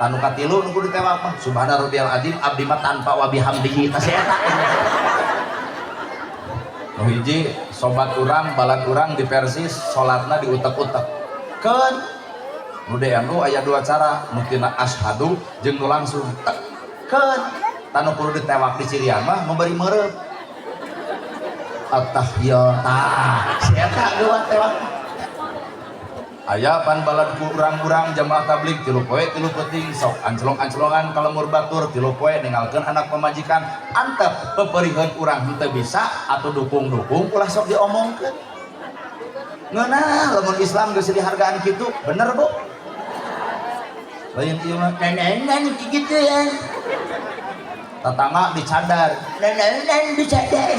[SPEAKER 1] Tanu katilu nu kudu ditewak mah subhana rabbiyal azim abdi mah tanpa wa bihamdihi tah si eta. Nu hiji sobat urang balad urang di Persis salatna diutek-utek. Keun nu di NU aya dua cara, nu tina asyhadu jeung nu langsung tek. Keun tanu kudu ditewak di cirian mah memberi merep attahiyat tah si eta geuwat tewak. Aya pan balad ku urang-urang jamaah tabligh 3 poe 3 peuting sok anclong-anclongan ka lemur batur 3 poe ninggalkeun anak pamajikan antep peperiheun urang henteu bisa atuh dukung-dukung ulah sok diomongkeun. Ngeunah lamun Islam geus dihargaan kitu bener Bu. Lain ieu mah nenenan kitu ya. Tetangga dicadar, nenenan dicadar.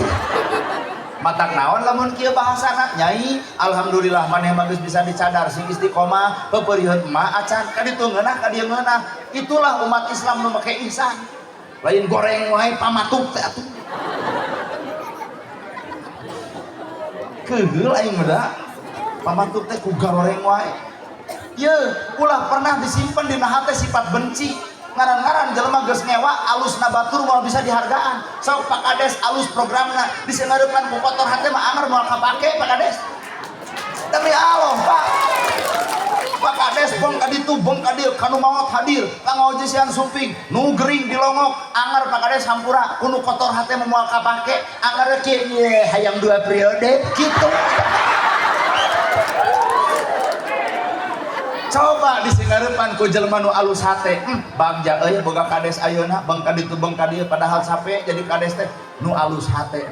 [SPEAKER 1] Matak naon lamun kieu bahasana nyai alhamdulillah maneh mah geus bisa dicadar sing istiqomah peperiheun emak acan ka ditu ngeunah ka dieu ngeunah. Itulah umat Islam nu make ihsan. Lain goreng wae pamatuk teh atuh. Keheul aing mah da. Pamatuk teh ku goreng wae. Ye, ulah pernah disimpen dina hate sifat benci. Ngaran-ngaran jelema geus ngewa alusna batur moal bisa dihargaan. Sok Pak Kades alus programna disengareupan ku kotor hate mah anger moal kapake Pak Kades. Demi Allah Pak. Pak Kades bong ka ditu bong ka dieu kanu maot hadir pangaojesian sumping nu gering dilongok anger Pak Kades hampura ku nu kotor hate mah moal kapake anger kieu ye hayang 2 periode kitu. Coba disingarepan ku jelema nu alus hate, bagja euy boga kades ayeuna bang ka ditu bang ka dieu padahal sape jadi kades teh nu alus hate.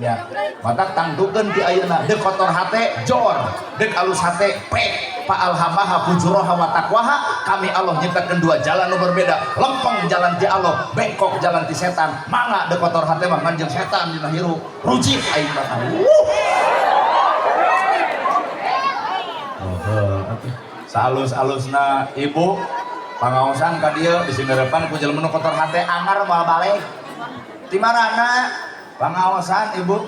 [SPEAKER 1] Ya, matak tangtukeun ti ayeuna deuk kotor hate jor, deuk alus hate pek. Fa alhamaha fujuraha wa taqwaha, kami Allah nyiptakeun dua jalan nu berbeda, lempeng jalan ti Allah, bengkok jalan ti setan. Mangga deuk kotor hate mah ngan jeung setan dina hirup. Rujit aing mah. Salus-alusna ibu pangaosan ka dieu disingarepan ku jelema nu kotor hate angar moal balik. Ti marana pangaosan ibu?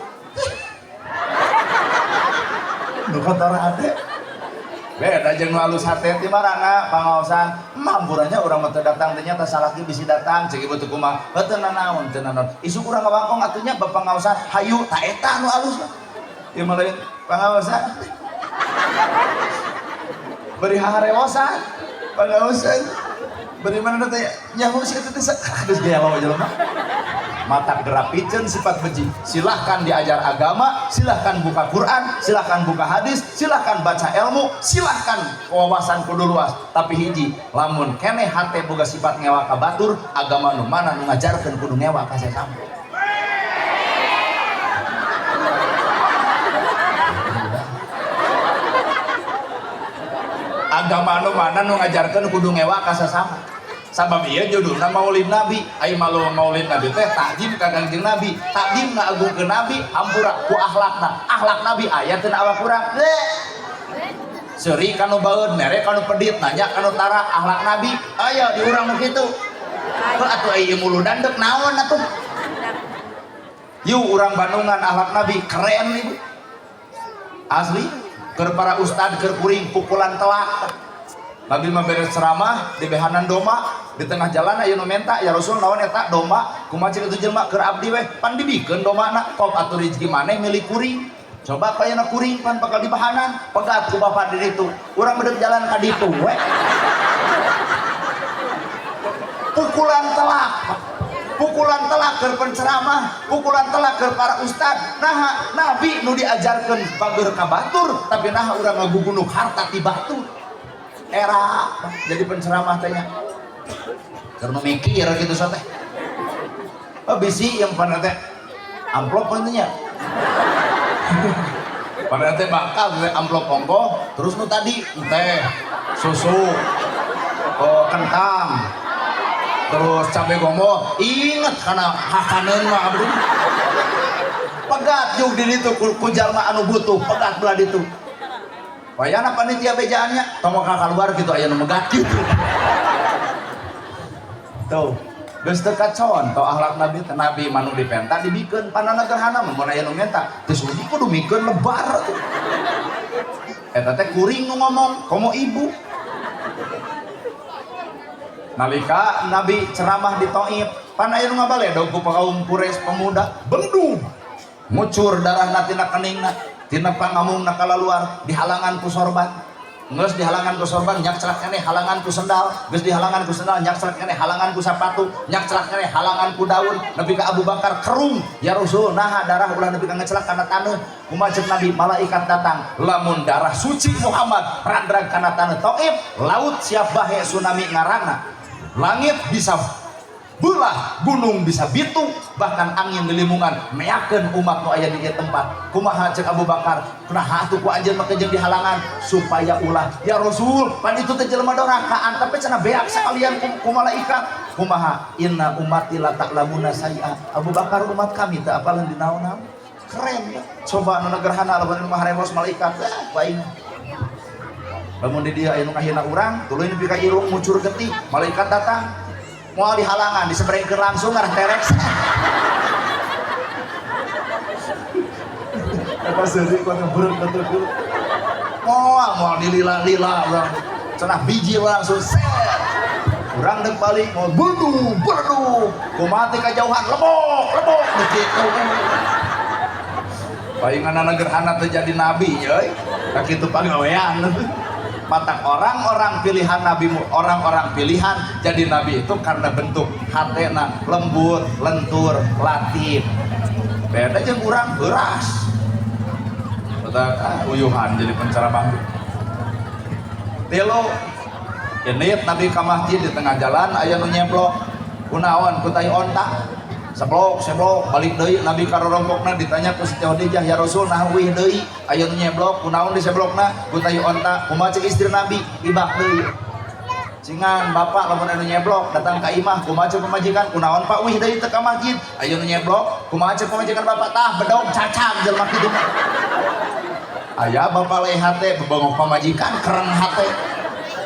[SPEAKER 1] Nu kotor hate. Beda jeung nu alus hate ti marana pangaosan. Mampurannya urang mah teu datang teh nya teh salaki bisi datang ceuk ibu teu kumaha. Heuh teu nanaon teu nanaon. Isuk urang ngawangkong atuh nya bab pangaosan hayu ta eta nu alus. Ieu mah lain pangaosan. Beri harewosan pangaosan beri mana teh nyaho si eta teh geus gelo jelema. Mata gerapiceun sifat benci. Silahkan diajar agama, silahkan buka Quran, silahkan buka hadis, silahkan baca ilmu, silahkan wawasan kudu luas. Tapi hiji, lamun keneh hate boga sifat ngewa ka batur, agama nu mana nu ngajarkeun kudu ngewa ka sesama. Agama nu mana nu ngajarkeun kudu ngewa ka sesama. Sabab ieu judulna Maulid Nabi. Ai malu Maulid Nabi teh takjim ka Kangjeng Nabi, takjim ngaagungkeun Nabi, hampura ku akhlakna. Akhlak Nabi aya teu awak urang. Seuri ka nu baeud, mere ka nu pedit, nanya ka nu tara, akhlak Nabi. Aya di urang nu kitu. Heuh atuh ieu muludan deuk naon atuh? Yuk urang Bandungan akhlak Nabi keren ibu. Asli keur para ustad keur kuring pukulan telak. Nabi mah beres ceramah di behanan domba di tengah jalan aya nu menta, ya Rasul naon eta domba, kumaha cik itu jelema keur abdi weh, pan dibikeun dombana, kop atuh rezeki maneh milik kuring. Coba kayana kuring pan bakal dibahanan, pegat ku bapak di ditu. Urang bedek jalan ka ditu we. Pukulan telak. Pukulan telak keur penceramah, pukulan telak keur para ustad. Naha Nabi nu diajarkeun bager ka batur, tapi naha urang ngagugunuk harta ti batur. Era jadi penceramah teh nya. Keur nu mikir gitu teh. Oh bisi yang pada teh amplop nya. Pada teh bakal teh amplop ongkoh, terus nu tadi teh susu, oh, kentang, terus cabai gombol, inget karena hakaneun mah abdi. Pegat juk di ditu ku jalma anu butuh, pegat belah ditu. Wayana panitia bejaannya, tong ka keluar gitu aya nu megat gitu. Tuh, geus teu kacontoh akhlak Nabi teh. Nabi mah nu dipenta dibikeun panana gerhana mah mun aya nu menta, teu sudi kudu mikeun lebar tuh. Eta teh kuring nu ngomong, komo ibu. Nalika Nabi ceramah di Taif, pan aya nu ngabaledog ku kaum Quraisy pemuda, bendung. Ngucur darahna tina keningna, tina pangamungna kalaluar, dihalangan ku sorban. Geus dihalangan ku sorban, nyak celak keneh halangan ku sendal, geus dihalangan ku sendal, nyak celak keneh halangan ku sapatu, nyak celak keneh halangan ku daun. Nepi ka Abu Bakar kerung, ya Rasul, naha darah ulah nepi ka ngecelak kana taneuh. Kumaha ceuk Nabi, malaikat datang, lamun darah suci Muhammad radrag kana taneuh Taif, laut siap bahe tsunami ngarangna. Langit bisa belah, gunung bisa bitu, bahkan angin di limungan meyakeun umat nu aya di ieu tempat. Kumaha ceuk Abu Bakar, kunaha atuh ku anjeun mah jeung dihalangan supaya ulah. Ya Rasul, pan itu teh jelema dorakaan, tapi cenah beak sekalian ku malaikat. Kumaha inna ummati la ta'lamuna say'a. Abu Bakar umat kami teu apalan di naon-naon. Keren ya. Coba nu gerhana lamun nu maharemos malaikat, baing. Lamun di dieu aya nu ngahina urang, tuluy nepi ka irung mucur getih, malaikat datang. Moal dihalangan, disebrengkeun langsung arah terek. Eta seuri kuat ngebrek betul. Moal moal dilila-lila urang. Cenah biji langsung set. Urang deuk balik moal berdu, berdu. Kumaha teh kajauhan lebok, lebok kitu. Palingan gerhana teh jadi nabi euy. Ka kitu pagawean. Matak orang-orang pilihan Nabi, orang-orang pilihan jadi nabi itu karena bentuk hatena lembut, lentur, latif. Beda jeung urang beras. Betul, uyuhan jadi penceramah. Tilu, ini Nabi ka masjid di tengah jalan aya nu nyeblok. Kunaon ku tai onta. Seblok, seblok, balik deui Nabi ka rorompokna ditanya ku Siti Khadijah, ya Rasul nah wih deui aya nu nyeblok, kunaon diseblokna ku tai onta. Kumaha ceuk istri Nabi, ibak deui. Cingan bapak lamun anu nyeblok datang ka imah, kumaha ceuk pamajikan, kunaon Pak wih deui teu ka masjid, aya nu nyeblok, kumaha ceuk pamajikan bapak, tah bedog cacag jelema kitu mah. Aya bapak lehat teh bebongok pamajikan kereng hate.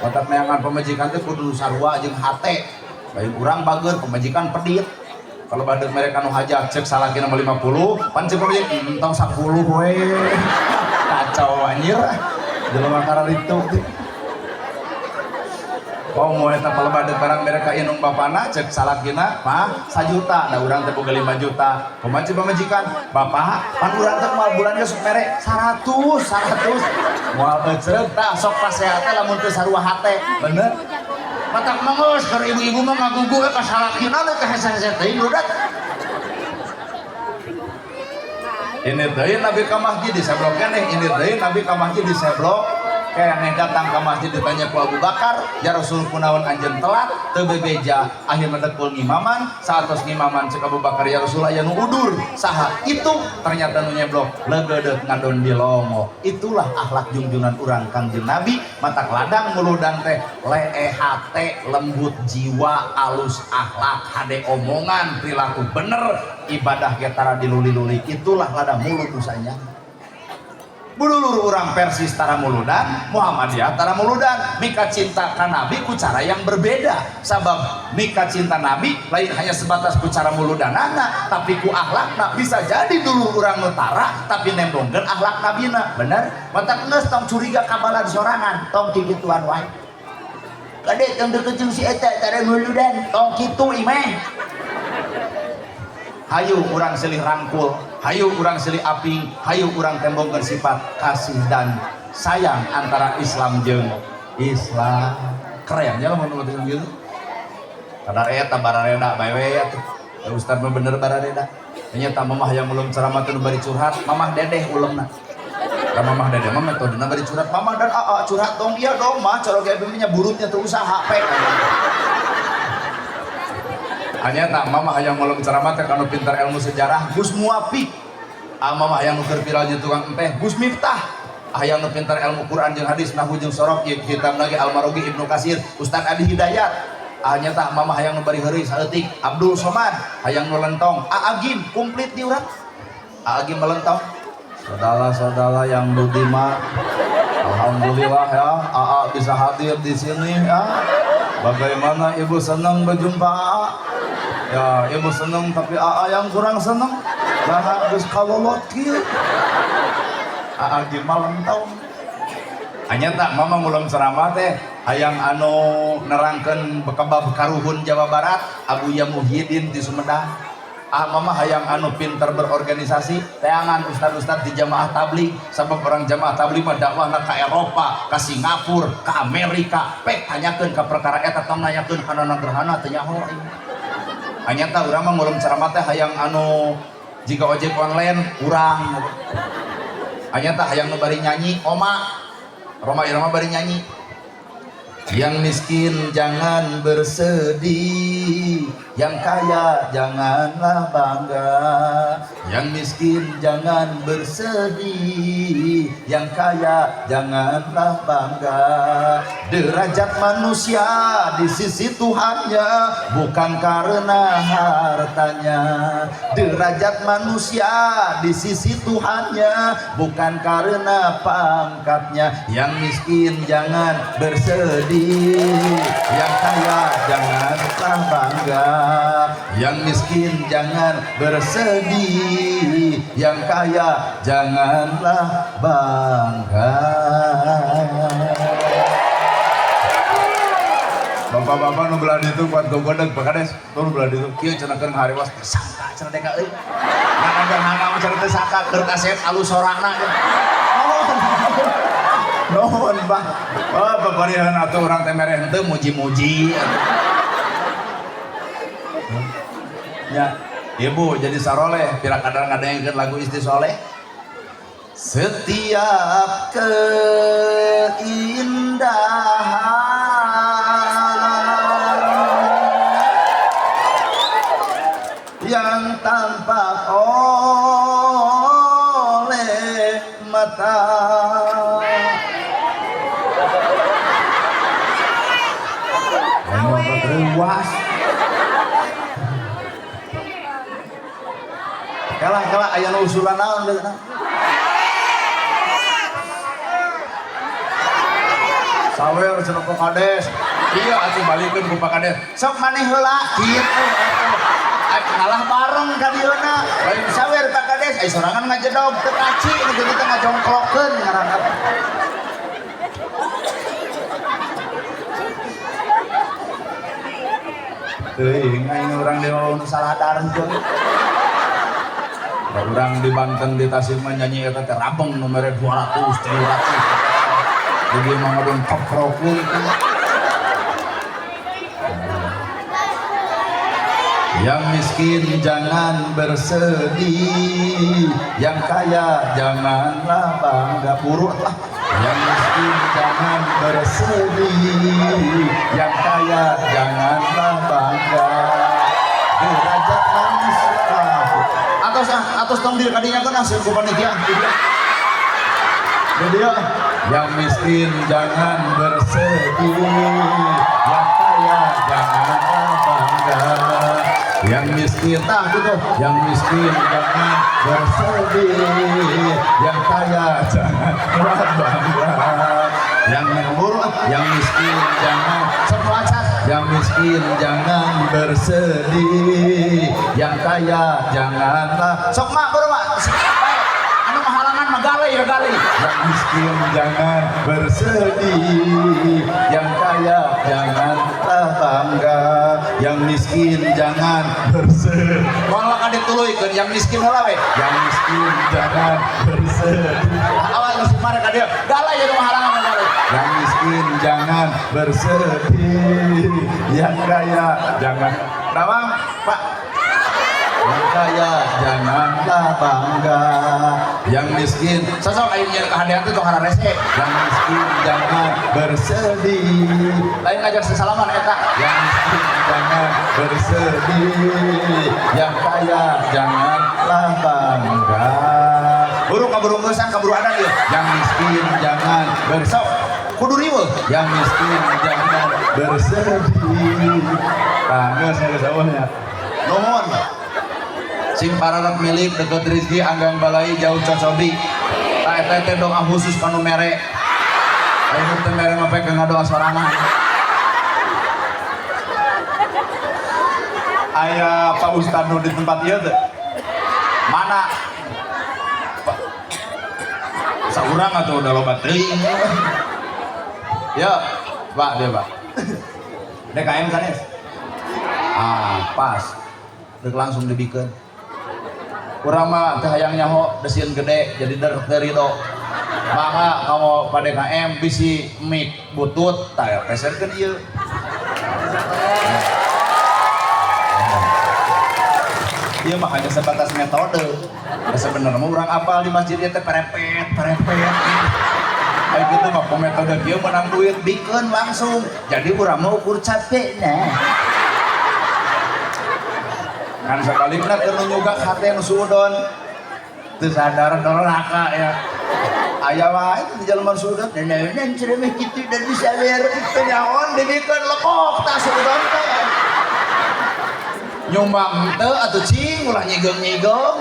[SPEAKER 1] Batak neangan pamajikan teh kudu sarua jeung hate. Lain urang bager pamajikan pedit. Kalau badeg mereka nu hajat cek salakina mah 50, pan cek pamajikan entong 10 we. Kacau anjir. Jelema kararitu teh. Oh mau eta kalau badeg barang mereka inung bapana cek salakina mah 1 juta, da urang teh boga 5 juta. Kumaha cek pamajikan? Bapak, pan urang teh moal bulan ge sok mere 100, 100. Moal eceuk tah sok pasea teh lamun teu sarua hate, bener? Matak mangos keur ibu-ibu mah ngagugu ka salakina teh hese-hese teuing budak. Ini deui Nabi ka masjid diseblok keneh, ini deui Nabi ka masjid diseblok. Keneh datang ke masjid ditanya ku Abu Bakar, ya Rasul kunaon anjeun telat teu bebeja, akhirna dekul ngimaman, saatos ngimaman cek Abu Bakar ya Rasul aya nu udur, saha itu ternyata nu nyeblok leugeudeuk ngadon di longo. Itulah akhlak jungjungan urang Kangjeng Nabi, matak ladang muludan teh leeh hate, lembut jiwa, alus akhlak, hade omongan, perilaku bener, ibadah ge tara diluli-luli. Itulah ladang mulut nusanya. Budulur urang Persis tara muludan, Muhammadiyah tara muludan, mika cinta ka Nabi ku cara yang berbeda. Sabab mika cinta Nabi lain hanya sebatas ku cara muludanana, tapi ku akhlakna. Bisa jadi dulur urang nu tara tapi nembongkeun akhlak nabina. Bener? Matak geus tong curiga ka balad sorangan, tong kikituan wae. Kade tong deket jeung si eta tara muludan, tong kitu imeh. Hayu urang silih rangkul, hayu urang silih aping, hayu urang tembongkeun sifat kasih dan sayang antara Islam jeung Islam. Keren ya lamun umat Islam gitu. Kadar eta barareda bae we atuh. Ya ustad mah bener barareda. Nya mamah yang ulum ceramah teh nu bari curhat, mamah dedeh ulemna. Ka mamah dedeh mah metodena bari curhat, mamah dan aa curhat dong, iya dong mah cara ge nya burutnya teu usaha pek. Hanya tak mama hayang ngulum ceramah teh kanu pintar ilmu sejarah Gus Muwafiq. Ah mama hayang nu keur viral jeung tukang enteh Gus Miftah. Hayang nu pintar ilmu Quran jeung hadis nahwu jeung sorof ieu kitab lagi Al-Marogi Ibnu Kasir Ustaz Adi Hidayat. Ah nyata mama hayang nu bari heureuy saeutik Abdul Somad. Hayang nu lentong Aa Gym komplit di urang. Aa Gym melentong. Saudara-saudara yang budiman, alhamdulillah ya Aa bisa hadir di sini ya. Bagaimana ibu senang berjumpa Aa? Ya, ibu seneng tapi Aa yang kurang seneng. Nah, geus kalolot kieu. Aa Gym lentong. Hanya tak mama ngulang ceramah teh hayang anu nerangkeun bekebab karuhun Jawa Barat Abuya Muhyiddin di Sumedang. Ah mama hayang anu pintar berorganisasi teangan ustad-ustad di jamaah tabligh, sabab orang jamaah tabligh mah dakwahna ka Eropa, ka Singapura, ka Amerika. Pek tanyakeun ka perkara eta, tong nanyakeun kana gerhana teu nyaho. Hanya tak urang mah ngulum ceramah teh hayang anu jika ojek online urang. Hanya tak hayang nu bari nyanyi Oma Roma Irama bari nyanyi. Yang miskin jangan bersedih, yang kaya janganlah bangga. Yang miskin jangan bersedih, yang kaya janganlah bangga. Derajat manusia di sisi Tuhannya bukan karena hartanya. Derajat manusia di sisi Tuhannya bukan karena pangkatnya. Yang miskin jangan bersedih, yang kaya janganlah bangga. Yang miskin jangan bersedih, yang kaya janganlah bangga. Bapak-bapak nu belah ditu kuat gogodeg Pak Kades, nu belah ditu kieu cenah keur ngahariwas tersangka cenah deka euy. Nah gerhana mah cenah tersangka keur kaset alus sorana. Nuhun Pak. Oh babarihan atuh urang teh mere henteu muji-muji. Ya, ibu jadi saroleh pira kadang ngadengkeun lagu Isti Soleh. Setiap keindahan yang tampak oleh mata, ruas kalah kalah aya nu usulan naon deui. Sawer cenah Pak Kades, iya atuh balikeun ku Pak Kades, sok maneh heula kieu atuh ngalah bareng ka dieuna lain sawer Pak Kades ai sorangan ngajedog teu kaci nu kitu teh ngajongklokeun ngaranna. Teuing aing urang dewa nu saladar heuh. Da urang di Banten di Tasik mah nyanyi eta teh rabeng nu mere 200 300. Di dieu mah ngadon tokrok we. Yang miskin jangan bersedih, yang kaya janganlah bangga. Buruk lah. Yang miskin jangan bersedih, yang kaya janganlah bangga. Derajat manusia. Atos atos tong diri kadinya kan hasil ku panitia. Jadi ya, yang miskin jangan bersedih, yang kaya kaya janganlah bangga, yang miskin tah gitu, yang miskin jangan bersedih, yang kaya janganlah bangga, yang buruk, yang miskin jangan seplacat, yang miskin jangan bersedih, yang kaya janganlah sok mak buru mak anu mahalangan mah galih ya galih, yang miskin jangan bersedih, yang kaya janganlah bangga, yang miskin jangan bersedih, moal ka dituluykeun yang miskin heula we, yang miskin jangan bersedih, awal geus mare ka dieu galih ya mahalangan mah galih, yang miskin jangan bersedih, yang kaya jangan Rawang Pak, yang kaya janganlah bangga, yang miskin sosok aing nyeun kahadean teh tong hararese, yang miskin jangan bersedih, lain ngajak sesalaman eta, yang miskin jangan bersedih, yang kaya janganlah bangga, buru kaburu geusan kaburu adan ieu, yang miskin jangan bersok kudu riweuh, yang miskin jangan bersedih, bangga saya sawahnya nuhun. Sing pararek milik deket rezeki anggang balai jauh cocobi. Tah eta teh doa khusus kanu mere. Lain teu mere mah pek ngadoa sorangan.
[SPEAKER 2] Aya Pak Ustad nu di tempat ieu teh.
[SPEAKER 1] Mana? Pak. Saurang atuh udah loba teuing. Ya, Pak dia Pak. DKM sanes. Ah, pas. Rek langsung dibikeun. Urang mah teh hayang nyaho desieun gede jadi teu rido. Mangga kamu Pak DKM bisi mik butut tah peserkeun ieu. Ieu mah hanya sebatas metode. Sebenarnya mah urang apal di masjid ieu teh perepet perepet. Kayak gitu mah metode kieu menang duit bikeun langsung. Jadi urang mah ukur capekna. Kan sabalikna keur nu nyugak hate nu suudon teu sadar doraka ya. Aya wae di jelema suudon nenek ceramah kitu dan bisa ber teu nyaon dibikeun lekok tah suudon teh. Nyumbang henteu atuh cing ulah nyigeung-nyigeung.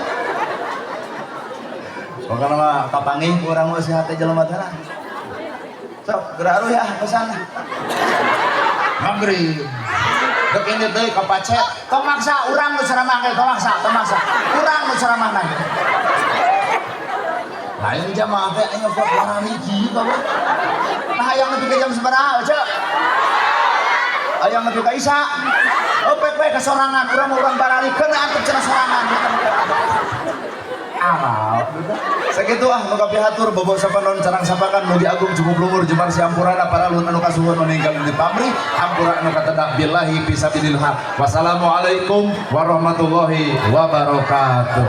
[SPEAKER 1] Pokona mah kapanggih ku urang mah si hate jelema teh lah. Sok geura aruh ya pesan. Maghrib. Dek ini deui ka pacet, tong maksa urang nu ceramah ge tong maksa, tong maksa. Urang nu ceramah mah. Lain jamaah teh aya buat marani kieu ka. Nah hayang nepi ka jam sabaraha ceuk? Hayang nepi ka Isya. Oh pek we ka sorangan, urang mah urang baralikeun antep cenah sorangan. Amal. Sakitu ah nu kapihatur bobo sapanon carang sapakan mugi agung cukup lumur jemar siampurana para luhur anu kasuhun meninggal di pamrih hampura anu katedak billahi fisabilillah. Wassalamualaikum warahmatullahi wabarakatuh.